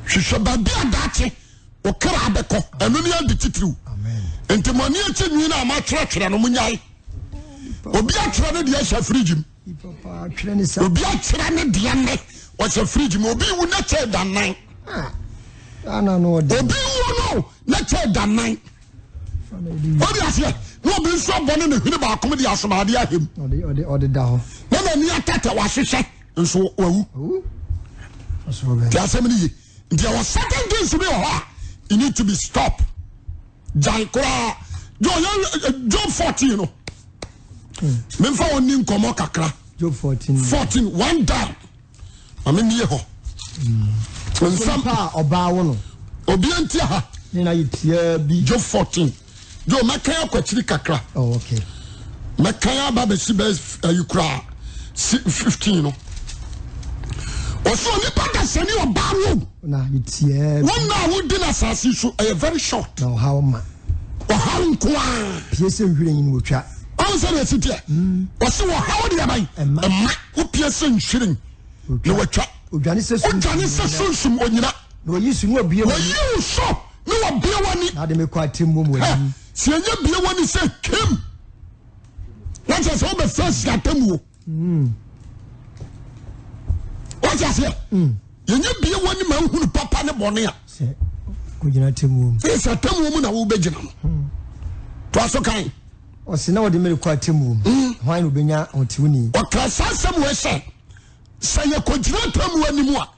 Speaker 1: Hwehwɛ baabi a daakye wo kra bɛkɔ. Ɛno ne ade titiriw. Nti mo ani akyi nwi no a moatwerɛtwerɛ no monyae. Obi atwerɛ ne deɛ ahyɛ fridge mu. Obi atwerɛ ne deɛ nnɛ ɔhyɛ fridge mu. Obi wu na kyɛ da nan. Obi wu no na kyɛ da nan. Wode aseɛ na obi nso abɔ ne ne hwene baako de asomadeɛ ahɛm. Na n'ani atata wahyehyɛ nso wawu. Ti asɛm no ye. Nti ɛwɔ certain things bi wɔ hɔ a you need to be stop. Gyae koraa. Job 14 no. Memfa wɔn ni nkɔmɔ kakra.
Speaker 2: Job 14.
Speaker 1: 14 one down. Maame nie hɔ.
Speaker 2: Nsɛm a ɔbaa wo no.
Speaker 1: Obi nti ha.
Speaker 2: Ne na yɛ tiaa bi.
Speaker 1: Job 14. Job mɛkan akɔ akyiri kakra.
Speaker 2: Oh, okay.
Speaker 1: Mɛkan aba bɛsi bɛ ayi koraa 15 no. Ɔsɛ onipa dasani ɔbaa wo.
Speaker 2: Na yɛ tiaa bi.
Speaker 1: Wɔn na wodi na asase so ɛyɛ very short.
Speaker 2: Na ɔhaw ma.
Speaker 1: Ɔhaw nko ara.
Speaker 2: Pie sɛ nhwiren na otwa.
Speaker 1: Ɔn sɛ deɛ ɛsi teɛ. Ɔsi ɔhaw deɛ bɛn. Ɛma. Wopie sɛ nhwiren na watwa.
Speaker 2: Odwane sɛ sunsum.
Speaker 1: Odwane sɛ sunsum onyina.
Speaker 2: Na oyi so na wabue w'ani.
Speaker 1: Oyi wo so na wabue w'ani.
Speaker 2: Na ade me kɔ atemmuo mu w'anim.
Speaker 1: Sɛ yɛnyɛ bue w'ani sɛ kim. Na kyerɛ sɛ wobɛ face atemmuo. Wate aseɛ? Yɛnyɛ bie w'ani ma nhunu papa ne bɔne a.
Speaker 2: Sɛ kɔgyina atemmuo mu.
Speaker 1: Sɛ atemmuo mu na wobɛgyina no. Toa so kan.
Speaker 2: Ɔse na wɔde me rekɔ atemmuo mu. Hwan na obɛnya ɔtewni?
Speaker 1: Ɔkaa saa asɛm wei sɛ, sɛ yɛkɔgyina atemmuo anim a,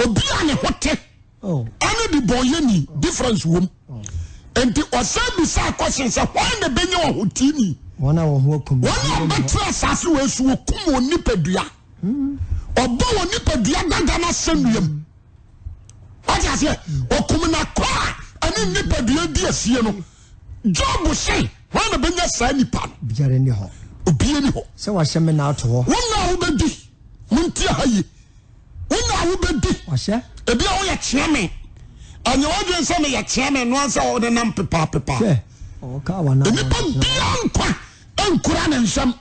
Speaker 1: obi a ne ho te ɛne debɔnyɛni difference wom. Nti ɔsan bisaa question sɛ, hwan na ɛbɛnya ɔhoteeni?
Speaker 2: Wɔn a wɔn ho akum.
Speaker 1: Wɔn a wɔbɛtena asase wei so wɔkum wɔn nipadua. Ɔbɔ wɔn nipadua dada no asɛnnua mu. Wate aseɛ? Ɔkum n'akɔ a ɛne nipadua di asie no. Job se, hwan na bɛnya saa nipa no?
Speaker 2: Obiara nni hɔ.
Speaker 1: Obiara nni hɔ.
Speaker 2: Sɛ wahyɛ me nna ato hɔ.
Speaker 1: Wo nna a wobɛdi, montie ha yie. Wo nna a wobɛdi.
Speaker 2: Wahyɛ.
Speaker 1: Ebi a woyɛ kyeame. Ɛnyɛ w'adwene sɛ meyɛ kyeame no ansa wɔde nam pepaa pepaa.
Speaker 2: Hwɛ, ɔka wɔn a
Speaker 1: Nnipa biara nkwa nkura ne nsam.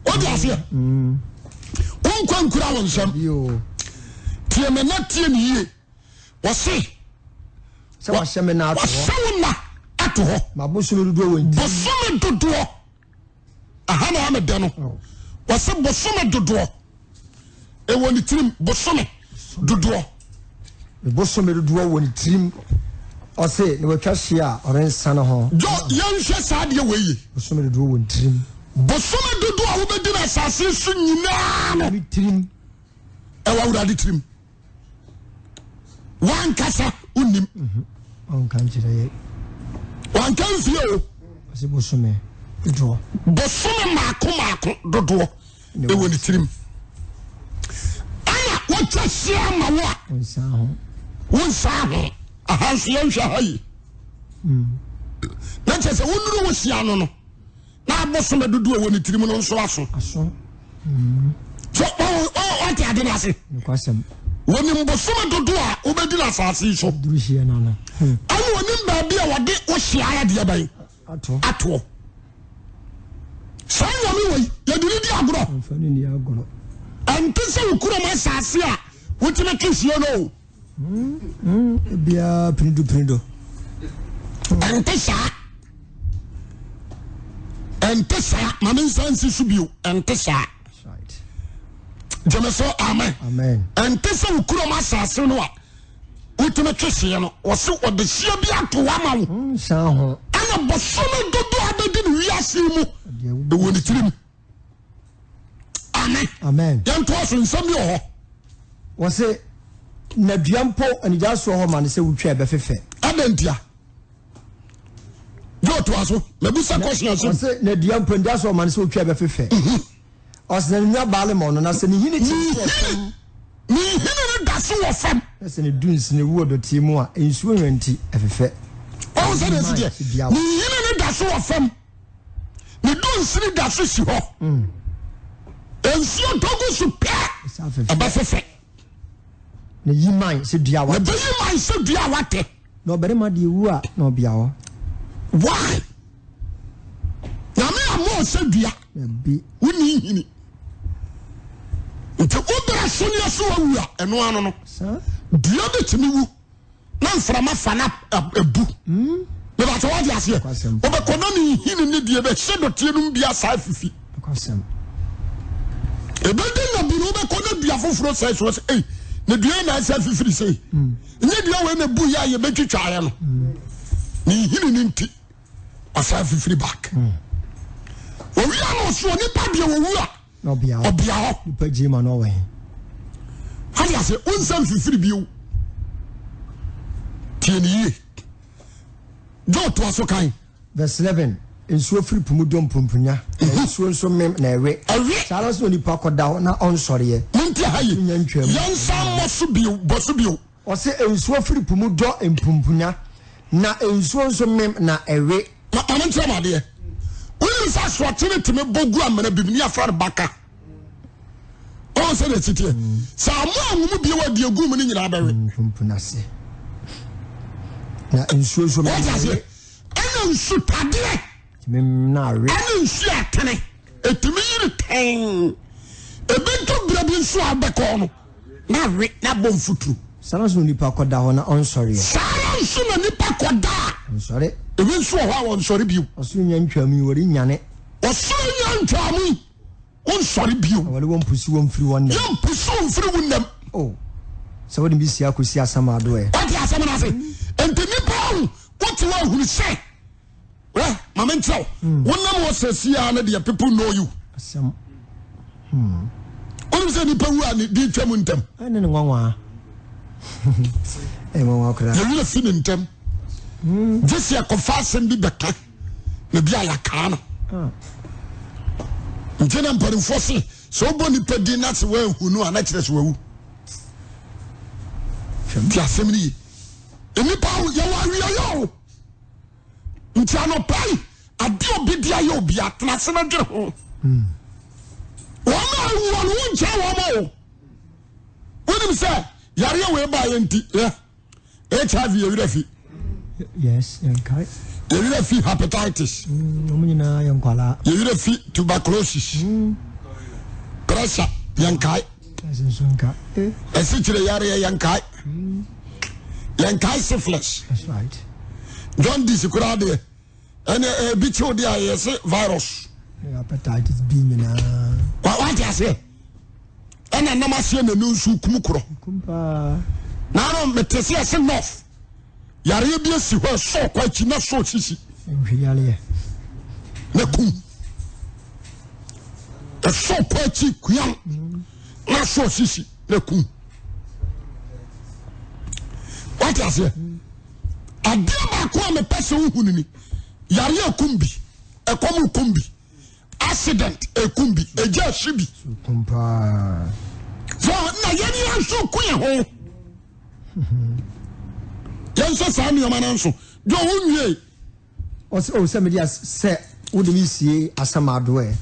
Speaker 1: Wode aseɛ? Wo nkwa nkura wo nsam. Tie me na tie me yie. Wɔse.
Speaker 2: Sɛ wahyɛ me nna ato hɔ.
Speaker 1: Wahyɛ wo nna ato hɔ.
Speaker 2: Ma bosome dodoɔ wɔ nti.
Speaker 1: Bosome dodoɔ. Aha na ame dɛ no.
Speaker 2: Oh.
Speaker 1: Wɔse bosome dodoɔ. Ɛwɔ ne tirim bosome dodoɔ.
Speaker 2: Bosome dodoɔ wɔ ne tirim. Ɔse na watwa hyeɛ a ɔrensane ho.
Speaker 1: Jɔ yɛnhwɛ saa adeɛ wei ye.
Speaker 2: Bosome dodoɔ wɔ ne tirim.
Speaker 1: Bosome dodoɔ a wobɛdi no asase so nyinaa no.
Speaker 2: Ne tirim.
Speaker 1: Ɛwɔ Awurade tirim. Wankasa wonim.
Speaker 2: Mhm. Ɔnka nkyerɛ yɛ.
Speaker 1: Wanka mfie o.
Speaker 2: Ɔse bosome dodoɔ.
Speaker 1: Bosome maako maako dodoɔ ɛwɔ ne tirim. Ɛna wɔtwa hyia ama wo a.
Speaker 2: Wonsan ho.
Speaker 1: Wonsan ho. Aha nso yɛnhwɛ ha yi. Na kyerɛ sɛ wonuru wo hyia no no. Na abosome dodoɔ ɛwɔ ne tirim no nso aso.
Speaker 2: Aso.
Speaker 1: So ɔte ade no ase. Wɔnim bosome dodoɔ a wobɛdi no asase yi so.
Speaker 2: Ɛna
Speaker 1: wɔnim baabi a wɔde wo hyia adeɛ bɛn atoɔ. Saa nyame wei yɛde ne di agorɔ. Ɛnte sɛ wo kurom asase a wotumi twe hyia no o.
Speaker 2: Biara pinido pinido.
Speaker 1: Ɛnte saa. Ɛnte saa. Maame nsa nsi so bio. Ɛnte saa. Gyeme so amen. Ɛnte sɛ wo kurom asase no a wotumi twe hyeɛ no. Wɔse wɔde hyeɛ bi ato hɔ ama wo. Ɛna bosome dodoɔ a bɛdi no wiase mu ɛwɔ ne tirim. Amen.
Speaker 2: Amen.
Speaker 1: Yɛntoa so nsɛm bi wɔ hɔ.
Speaker 2: Wɔse na dua mpo anigyasoɔ hɔ ma no sɛ wotwa ɛbɛfefɛ.
Speaker 1: Adɛn ntia? Yɛ ɔtoa so. Mabisa question ase.
Speaker 2: Wɔse na dua mpo anigyasoɔ ma no sɛ wotwa ɛbɛfefɛ. Ɔse na ne nua baa le ma ɔno, na sɛ ne nhini kyem so wɔ fam.
Speaker 1: Ne nhini no da so wɔ fam.
Speaker 2: Na sɛ ne dunsini wu wɔ dɔteɛ mu a, nsuo nwa nti, ɛfefɛ.
Speaker 1: Wahu sɛdeɛ ɛsi teɛ? Ne nhini no da so wɔ fam. Ne dunsini da so si hɔ. Nsuo tɔ gu so pɛ, ɛbɛfefɛ.
Speaker 2: Na yi man sɛ dua a watɛ.
Speaker 1: Na ɛbɛyi man sɛ dua a watɛ.
Speaker 2: Na ɔbarima deɛ wu a, na ɔbea hɔ.
Speaker 1: Why? Nyame ammɔ wo sɛ dua. Wonni nhini. Nti wo berɛ so ne ɛso awu a, ɛno ano no. Dua bi tumi wu na mframa fa na ebu. Mebatɛ wate aseɛ. Wobɛkɔ na ne nhini ne deɛ bɛhyɛ dɔteɛ no mu bi asaa fifi. Ebedi na bi no wobɛkɔ na dua foforɔ sɛ so sɛ ei na dua yi na ɛsɛ fifiri sei. Nyɛ dua wei na bu yɛ a yɛbɛtwitwaeɛ no. Ne nhini no nti ɔsan fifiri back. Owia no ɔso onipa deɛ owu a ɔbea hɔ.
Speaker 2: Nipa gye ma no ɔwɔ he.
Speaker 1: Ade ase wonsa mfifiri bio. Tie ne yie. Joe toa so kan.
Speaker 2: Verse 11, Nsuo firi po mu dɔ mpumpunya, na nsuo nso mem na ɛwe.
Speaker 1: Ɛwe.
Speaker 2: Saa ara nso na onipa kɔda hɔ na ɔnsɔreɛ.
Speaker 1: Montie ha yie.
Speaker 2: Ɔnnya ntwaa mu.
Speaker 1: Yɛnsan mmɔ so bio, bɔ so bio.
Speaker 2: Ɔse nsuo firi po mu dɔ mpumpunya, na nsuo nso mem na ɛwe.
Speaker 1: Ma ma menkyerɛ mo adeɛ. Wonim sɛ asorɔkye no tumi bɔ gu amena bi mu ne yɛfrɛ no baka. Ɔn sɛ deɛ ɛsiteɛ. Sɛ amoa anwo mu bio a deɛ egu mu no nyinaa bɛwe.
Speaker 2: Mpumpunya ase. Na nsuo nso mem
Speaker 1: Wɔte
Speaker 2: na
Speaker 1: aseɛ?
Speaker 2: ɛwe.
Speaker 1: Ɛna nsutadeɛ
Speaker 2: Tumi mem na awe.
Speaker 1: ɛne nsuo atene ɛtumi yiri tɛnn. Ɛbɛdu berɛ bi nso a wobɛkɔ no na awe na abɔ mfuturo.
Speaker 2: Saa ara nso na onipa kɔda hɔ na ɔnsɔreɛ.
Speaker 1: Saa ara nso na nipa kɔda a.
Speaker 2: Ɔnsɔre.
Speaker 1: Ebi nso wɔ hɔ a wɔnsɔre bio.
Speaker 2: Ɔsoro nnya ntwaa mu yi, wɔrennyane.
Speaker 1: Ɔsoro nnya ntwaa mu yi, wonsɔre bio.
Speaker 2: Na wɔde wɔn mpusu wɔn mfiri wɔn nnam.
Speaker 1: Yɛmpusu wo mfiri wo nnam.
Speaker 2: O, sɛ wode me sie akɔsi asamando ɛ!
Speaker 1: Wote asɛm no ase? Nti nipa ahu, wote hɔ ahunu sɛ, wɛ, ma me nkyerɛ wo, hmm. wonam hɔ sɛsi ara no deɛ people know you.
Speaker 2: Asɛm.
Speaker 1: Hmm. Wonim sɛ nipa wu a ne din twam ntɛm.
Speaker 2: Ɛne ne nwanwa. Ɛyɛ nwanwa koraa.
Speaker 1: Yɛwerɛ fi ne ntɛm. Hmm. Gye sɛ yɛkɔfa asɛm bi bɛka na bi a yɛakaa no. Ah. Nti na mpanimfoɔ se sɛ wobɔ nipa din na sɛ woanhu no a na kyerɛ sɛ wawu. Nti asɛm no ye. Nnipa yɛwɔ awieɛ o. Nti anɔpa yi ade obi de ayɛ obi atena ase na dwene ho. Wɔn a awuo no wonkyɛ wɔn o. Wonim sɛ yareɛ wei baeɛ nti yɛ HIV yɛ werɛ fi.
Speaker 2: Yes, yɛnkae.
Speaker 1: Yɛ werɛ fi hepatitis.
Speaker 2: Mm, wɔn nyinaa yɛ nkwalaa.
Speaker 1: Yɛ werɛ fi tuberculosis. Mm. Pressure yɛnkae. Ɛsikyire yareɛ yɛnkae. Mm. Yɛnkae syphilis.
Speaker 2: That's right.
Speaker 1: Jaundice koraa deɛ ɛnna ebi kyew deɛ a yɛse virus.
Speaker 2: Hepatitis B nyinaa.
Speaker 1: Wate aseɛ ɛna nam aseɛ na ɛno nso kum korɔ. Naano mete sɛ yɛse north yareɛ bi asi hɔ ɛsɔ kɔ akyi na sɔ sisi. Na kum ɛsɔ kɔ akyi kuam na sɔ sisi na kum. Wate aseɛ adeɛ baako a mepɛ sɛ wohu no ni yareɛ kum bi. Ɛkɔm rekum bi, accident ekum bi, egya ehye bi. So na yɛn yɛn nso ku yɛn ho. Yɛn nso saa nneɛma no nso. Deɛ ɔho nwie.
Speaker 2: Ɔsɛ o sɛ mede sɛ wode me sie asamado ɛ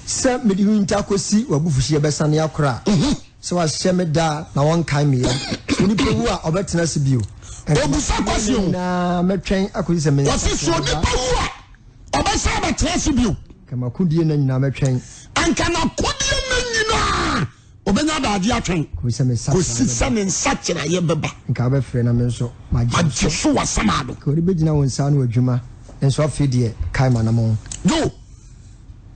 Speaker 2: sɛ mede hunta kɔsi w'abufuhyeɛ bɛsane akora a mhm. sɛ wahyɛ me da na wɔnkae me yɛ sɛ onipa wu a ɔbɛtena ase bio
Speaker 1: Obisa kwasi o.
Speaker 2: Na mɛtwɛn akɔsi sɛ me nsa.
Speaker 1: Wɔsi sɛ onipa wu a ɔbɛsan abɛtena ase bio.
Speaker 2: Anka m'akodie nna nyinaa mɛtwɛn.
Speaker 1: Anka n'akodie nna nyinaa ɔbɛnya adagye atwɛn.
Speaker 2: Kɔsi
Speaker 1: sɛ ne nsakyeraeɛ bɛba.
Speaker 2: Anka wobɛfrɛ na me nso magye
Speaker 1: so. Magye so wɔ asamado.
Speaker 2: Anka wode bɛgyina wo nsa ano adwuma, nanso afei deɛ kae m'anammɔn.
Speaker 1: Yo,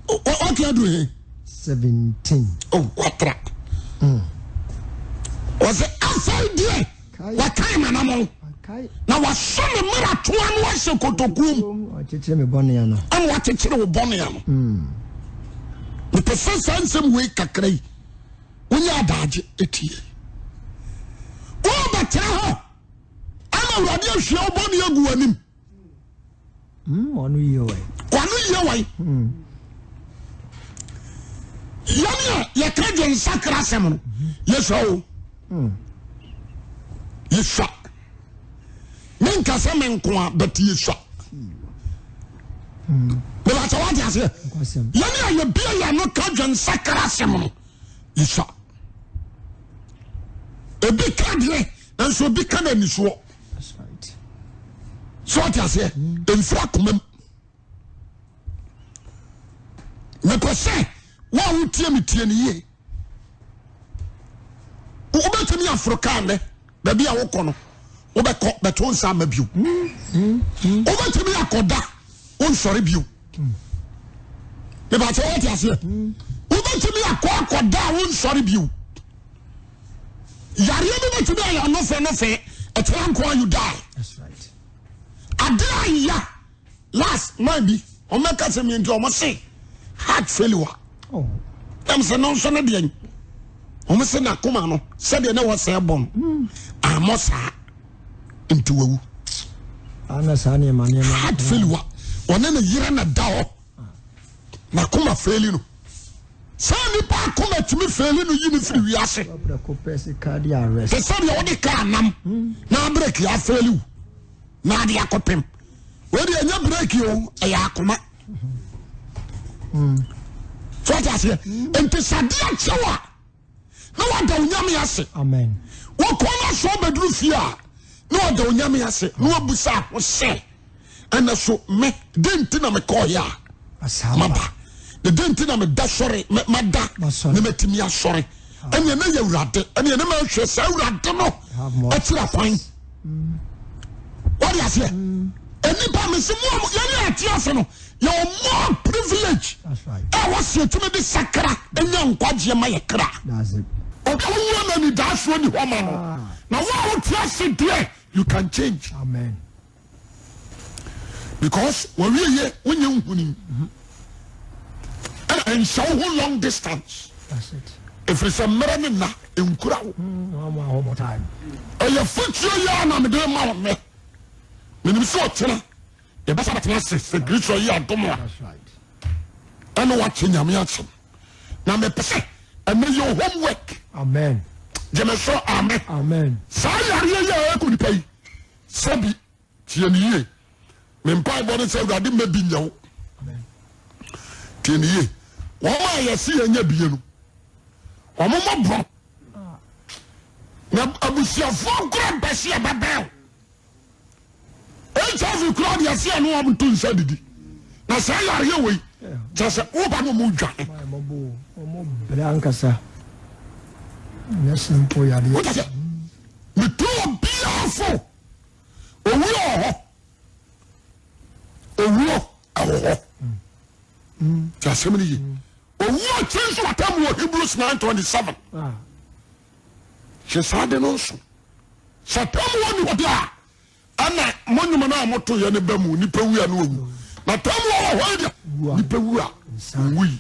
Speaker 1: wate aduru he?
Speaker 2: 17.
Speaker 1: Oh, watra. Wɔsɛ afei deɛ. Wakae m'anammɔn, na wasɔ me mmarato ano ahyɛ kotokuo mu.
Speaker 2: Wakyekyere me bɔne ano.
Speaker 1: Ɛna wakyekyere wo bɔne ano. Hmm. Mepɛ sɛ saa nsɛm wei kakra yi wonyɛ adagye etie. Wobɛtena hɔ ama Awurade ahwie wo bɔne agu w'anim.
Speaker 2: Hmm, wano yie wai.
Speaker 1: Wano yie wai. Hmm. Yɛn a yɛka dwensakra asɛm no, yɛsua o. Yɛsua. Menka sɛ me nko a, but yɛsua. Mebakyɛ wate aseɛ. Yɛn a yɛbie yɛn ano ka dwensakra asɛm no, yɛsua. Ebi ka deɛ, nanso ebi ka n'anisoɔ. So wate aseɛ. Mfiri akoma mu. Mepɛ sɛ wo a wotie me tie no yie. Wobɛtumi aforo kaa nnɛ baabi a wokɔ no wobɛkɔ bɛto nsa ama bio. Wobɛtumi akɔda wonsɔre bio. Mebakyɛ wote aseɛ. Wobɛtumi akɔ akɔda a wonsɔre bio. Yareɛ bi bɛtumi ayɛ nofɛ nofɛ ɛkyerɛ nko a you die. Ade ayɛ last man bi wɔn bɛka sɛ mi nti wɔn se heart failure oh. Ɛm sɛ no nso ne deɛ wɔn se n'akoma no sɛdeɛ ne wɔsɛ bɔ no hmm. amɔ saa nti wawu
Speaker 2: ah,
Speaker 1: heart failure wɔne ne yere na da hɔ n'akoma faili no saa nipa akoma tumi faili no yi ne firi wiase te sɛ deɛ wɔde kaa nam hmm. na abreki afeeli wo na ade akɔpem wei deɛ ɛnyɛ breki o ɛyɛ akoma so ɔte aseɛ nti sɛ adeɛ kyɛw a na wada onyame ase wɔkɔ no sɛ ɔbɛduru fie a na wada onyame ase na wabusa ho sɛ ɛnɛ so me dɛn nti na mekɔɔyɛ a maba na dɛn nti na meda sɔre mada na matumi asɔre ɛneɛ na yɛ awurade ɛneɛ na mahwɛ sɛ awurade no akyira kwan wɔde aseɛ nnipa mese mu a yɛne ate ase no yɛwɔ more privilege a wɔsi etumi de sakra nya nkwagyeɛ ma yɛ kra obi wuo na nidaasoɔ ni hɔ ma no ah. Na wo a wote ase deɛ you can change.
Speaker 2: Amen.
Speaker 1: Because wɔwie yɛ wonyɛ nhuni ɛna nhyɛ wo ho long distance ɛfiri sɛ mmerɛ ne nna nkura wo ɛyɛ fotuo yi a na mede ma wo nnɛ menim sɛ ɔkyena yɛbɛsa bɛtena ase sɛ Kristo yi adom a ɛne wakyɛ Nyame asɛm na mepɛ sɛ ɛnɛ yɛ homework.
Speaker 2: Amen.
Speaker 1: Gyeme so amen.
Speaker 2: Amen.
Speaker 1: Saa yareɛ yi a ɛkɔ nipa yi sɛbi tie ne yie me mpaebɔ ne sɛ awurade mma bi nyɛ wo tie ne yie wɔn a yɛse yɛnya bie no wɔn mmɔborɔ na abusuafoɔ kora mpɛ sɛ yɛbɛbɛn wo hiv kora deɛ sɛ ɛne wɔn to nsa didi na saa yareɛ wei kyɛ sɛ woba no ɔmo dwane wotɛ sɛ metu obiara fo owuo wɔ hɔ owuo ɛwɔ hɔ ti asɛm no ye owuo akyi nso atam wɔ Hebrews 9:27 hyɛ saa de no nso sɛ tamuo ni hɔ deɛ a ɛna mo nnwuma no a moto yɛ no ba mu nipa wu a no owu na tamuo wɔ hɔ yi deɛ nipa wu a owu yi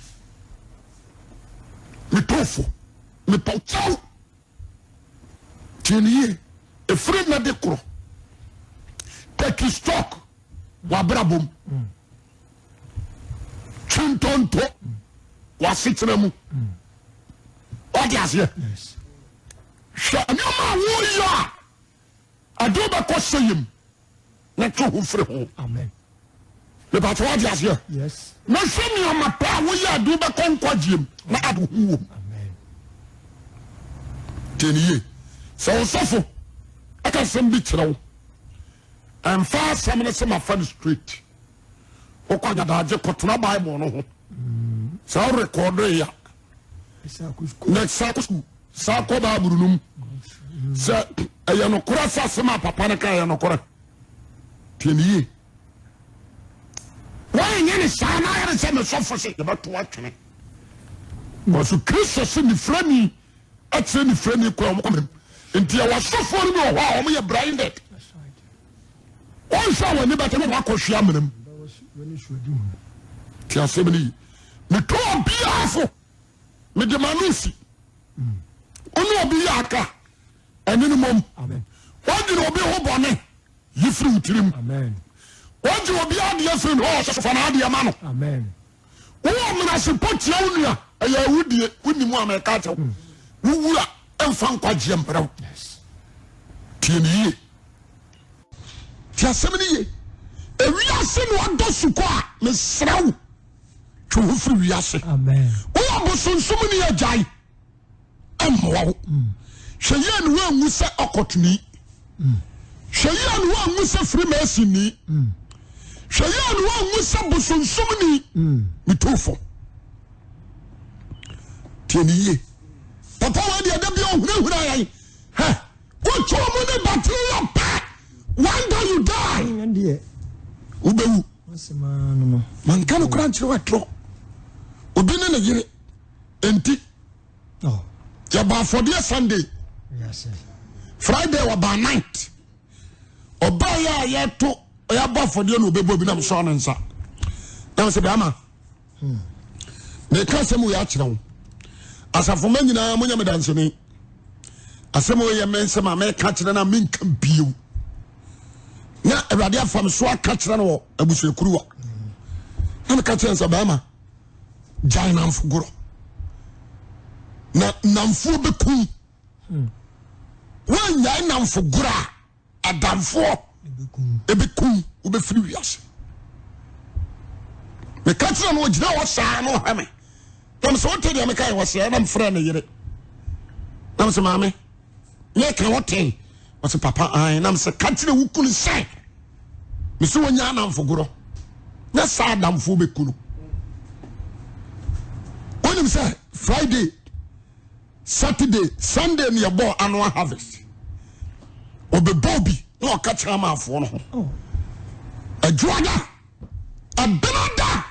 Speaker 1: metofo mepɔkyɛw tie ne yie ɛfiri nnɛ de korɔ take stock w'abrabɔ mu twe ntonto w'asetena mu wate aseɛ hwɛ nneɛma a woyɛ a ɛde wobɛkɔ sɛ yam na twe ho firi ho mepatɛ wate aseɛ na hwɛ nneɛma pa a woyɛ a de wobɛkɔ nkwagyeɛ mu na ade ho wom tie ne yie sɛ wo sɔfo ɛka asɛm bi kyerɛ wo ɛmfa asɛm no sɛ mafa no straight wokɔ adadaagye kɔtena bible no ho sɛ worekɔdo ya na sa kɔ sukuu sa kɔ bible no mu sɛ ɛyɛ nokorɛ sɛ asɛm a papa no ka ɛyɛ nokorɛ tie ne yie wɔanyɛ ne saa na ayɛ ne sɛ mesɔfo se yɛbɛto atwene wɔso kristo se nifirani akyerɛ nifirani kwan wɔn kɔmɛm nti ɛwɔ asɔfoɔ no bi wɔ hɔ a wɔn yɛ blinded wɔnhwɛ a wɔn ani bɛtɛ na wɔn akɔhwe amena mu te asɛm no yi metɔ obiara fo mede ma no si ɔne obi yɛ aka ɛne no mom wɔdwene obi ho bɔne yi firi wo tirim wɔgye obi adeɛ firi no ɔsɔfo na adeɛ ma no wowɔ menasepɔ tia wo nua. Ɛyɛ awudie, wonim a mɛka akyɛw. Wowu a ɛmfa nkwagyeɛ mbrɛ wo. Tie ne yie. Tie asɛm no yie. Ewiase na ɔdɔ sukɔ a, mesrɛ wo, twe ho firi wiase. Woyɛ bosonsom ni agyae. Ɛmmoa wo. Hwɛ yie na woanwu sɛ ɔkɔtoni. Hwɛ yie na woanwu sɛ Freemasonni. Hwɛ yie na woanwu sɛ bosonsomni. Metu fo. Tie ne yie. Papa wei deɛ da bi ɔhunahuna yɛn. Hɛ, wotwa ɔmo ne batiri yɛ pɛ. One day you die. Wobɛwu. Manka no kora nkyerɛ watorɔ. Obi ne ne yere. Enti yɛbɔ afɔdeɛ Sunday. Friday ɔbaa night. Ɔbaa yɛ a yɛto yɛabɔ afɔdeɛ na ɔbɛbɔ bi na mesɔɔ ne nsa. Na mesɛ bɛrima meka asɛm wei akyerɛ wo. Asafo ma nyinaa monyɛ me danseni. Asɛm wei yɛ me nsɛm a meka kyerɛ no a menka bio. Na Awurade afa me so aka kyerɛ no wɔ abusuakuruwa. Na meka kyerɛ no sɛ bɛrima gyae namfo gorɔ na namfoɔ bɛkum woannyae namfo gorɔ a adamfoɔ ɛbɛkum wobɛfiri wiase meka kyerɛ no ɔgyina hɔ saa na ɔhwɛ me nam sɛ wote deɛ meka yɛ wɔsɛ na mfrɛ ne yere nam sɛ maame meka wote ɔsɛ papa an nam sɛ ka kyerɛ wo kunu sɛ mese wɔnya anamfo gorɔ nyɛ saa adamfoɔ bɛku no wonim sɛ Friday Saturday Sunday ne yɛbɔɔ annual harvest ɔbɛbɔɔ bi na ɔka kyerɛ amaafoɔ no ho oh. Adwoada ɛbena da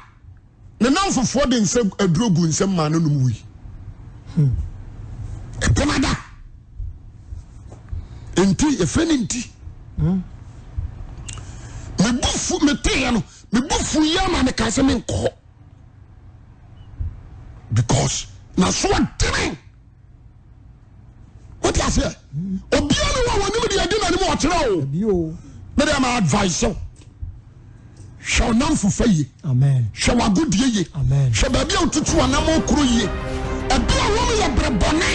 Speaker 1: Ne nnamfofoɔ de nsa aduro gu nsam maa no nom wui. Ɛbɛnada. Nti yɛfrɛ no nti. Me bu fu meteeɛ no me bu fu yi ama me kaa sɛ menkɔ because naso ɔdene. Wote aseɛ? Obiara ne wɔ wɔnim deɛ ɛdi n'anim ɔkyerɛ o. Me deɛ ma advice o. Hwɛ ɔnam fufa yie. Hwɛ w'agodie yie. Hwɛ baabi a wotutu anam okuro yie. Ebi a wɔn yɛ bere bɔne.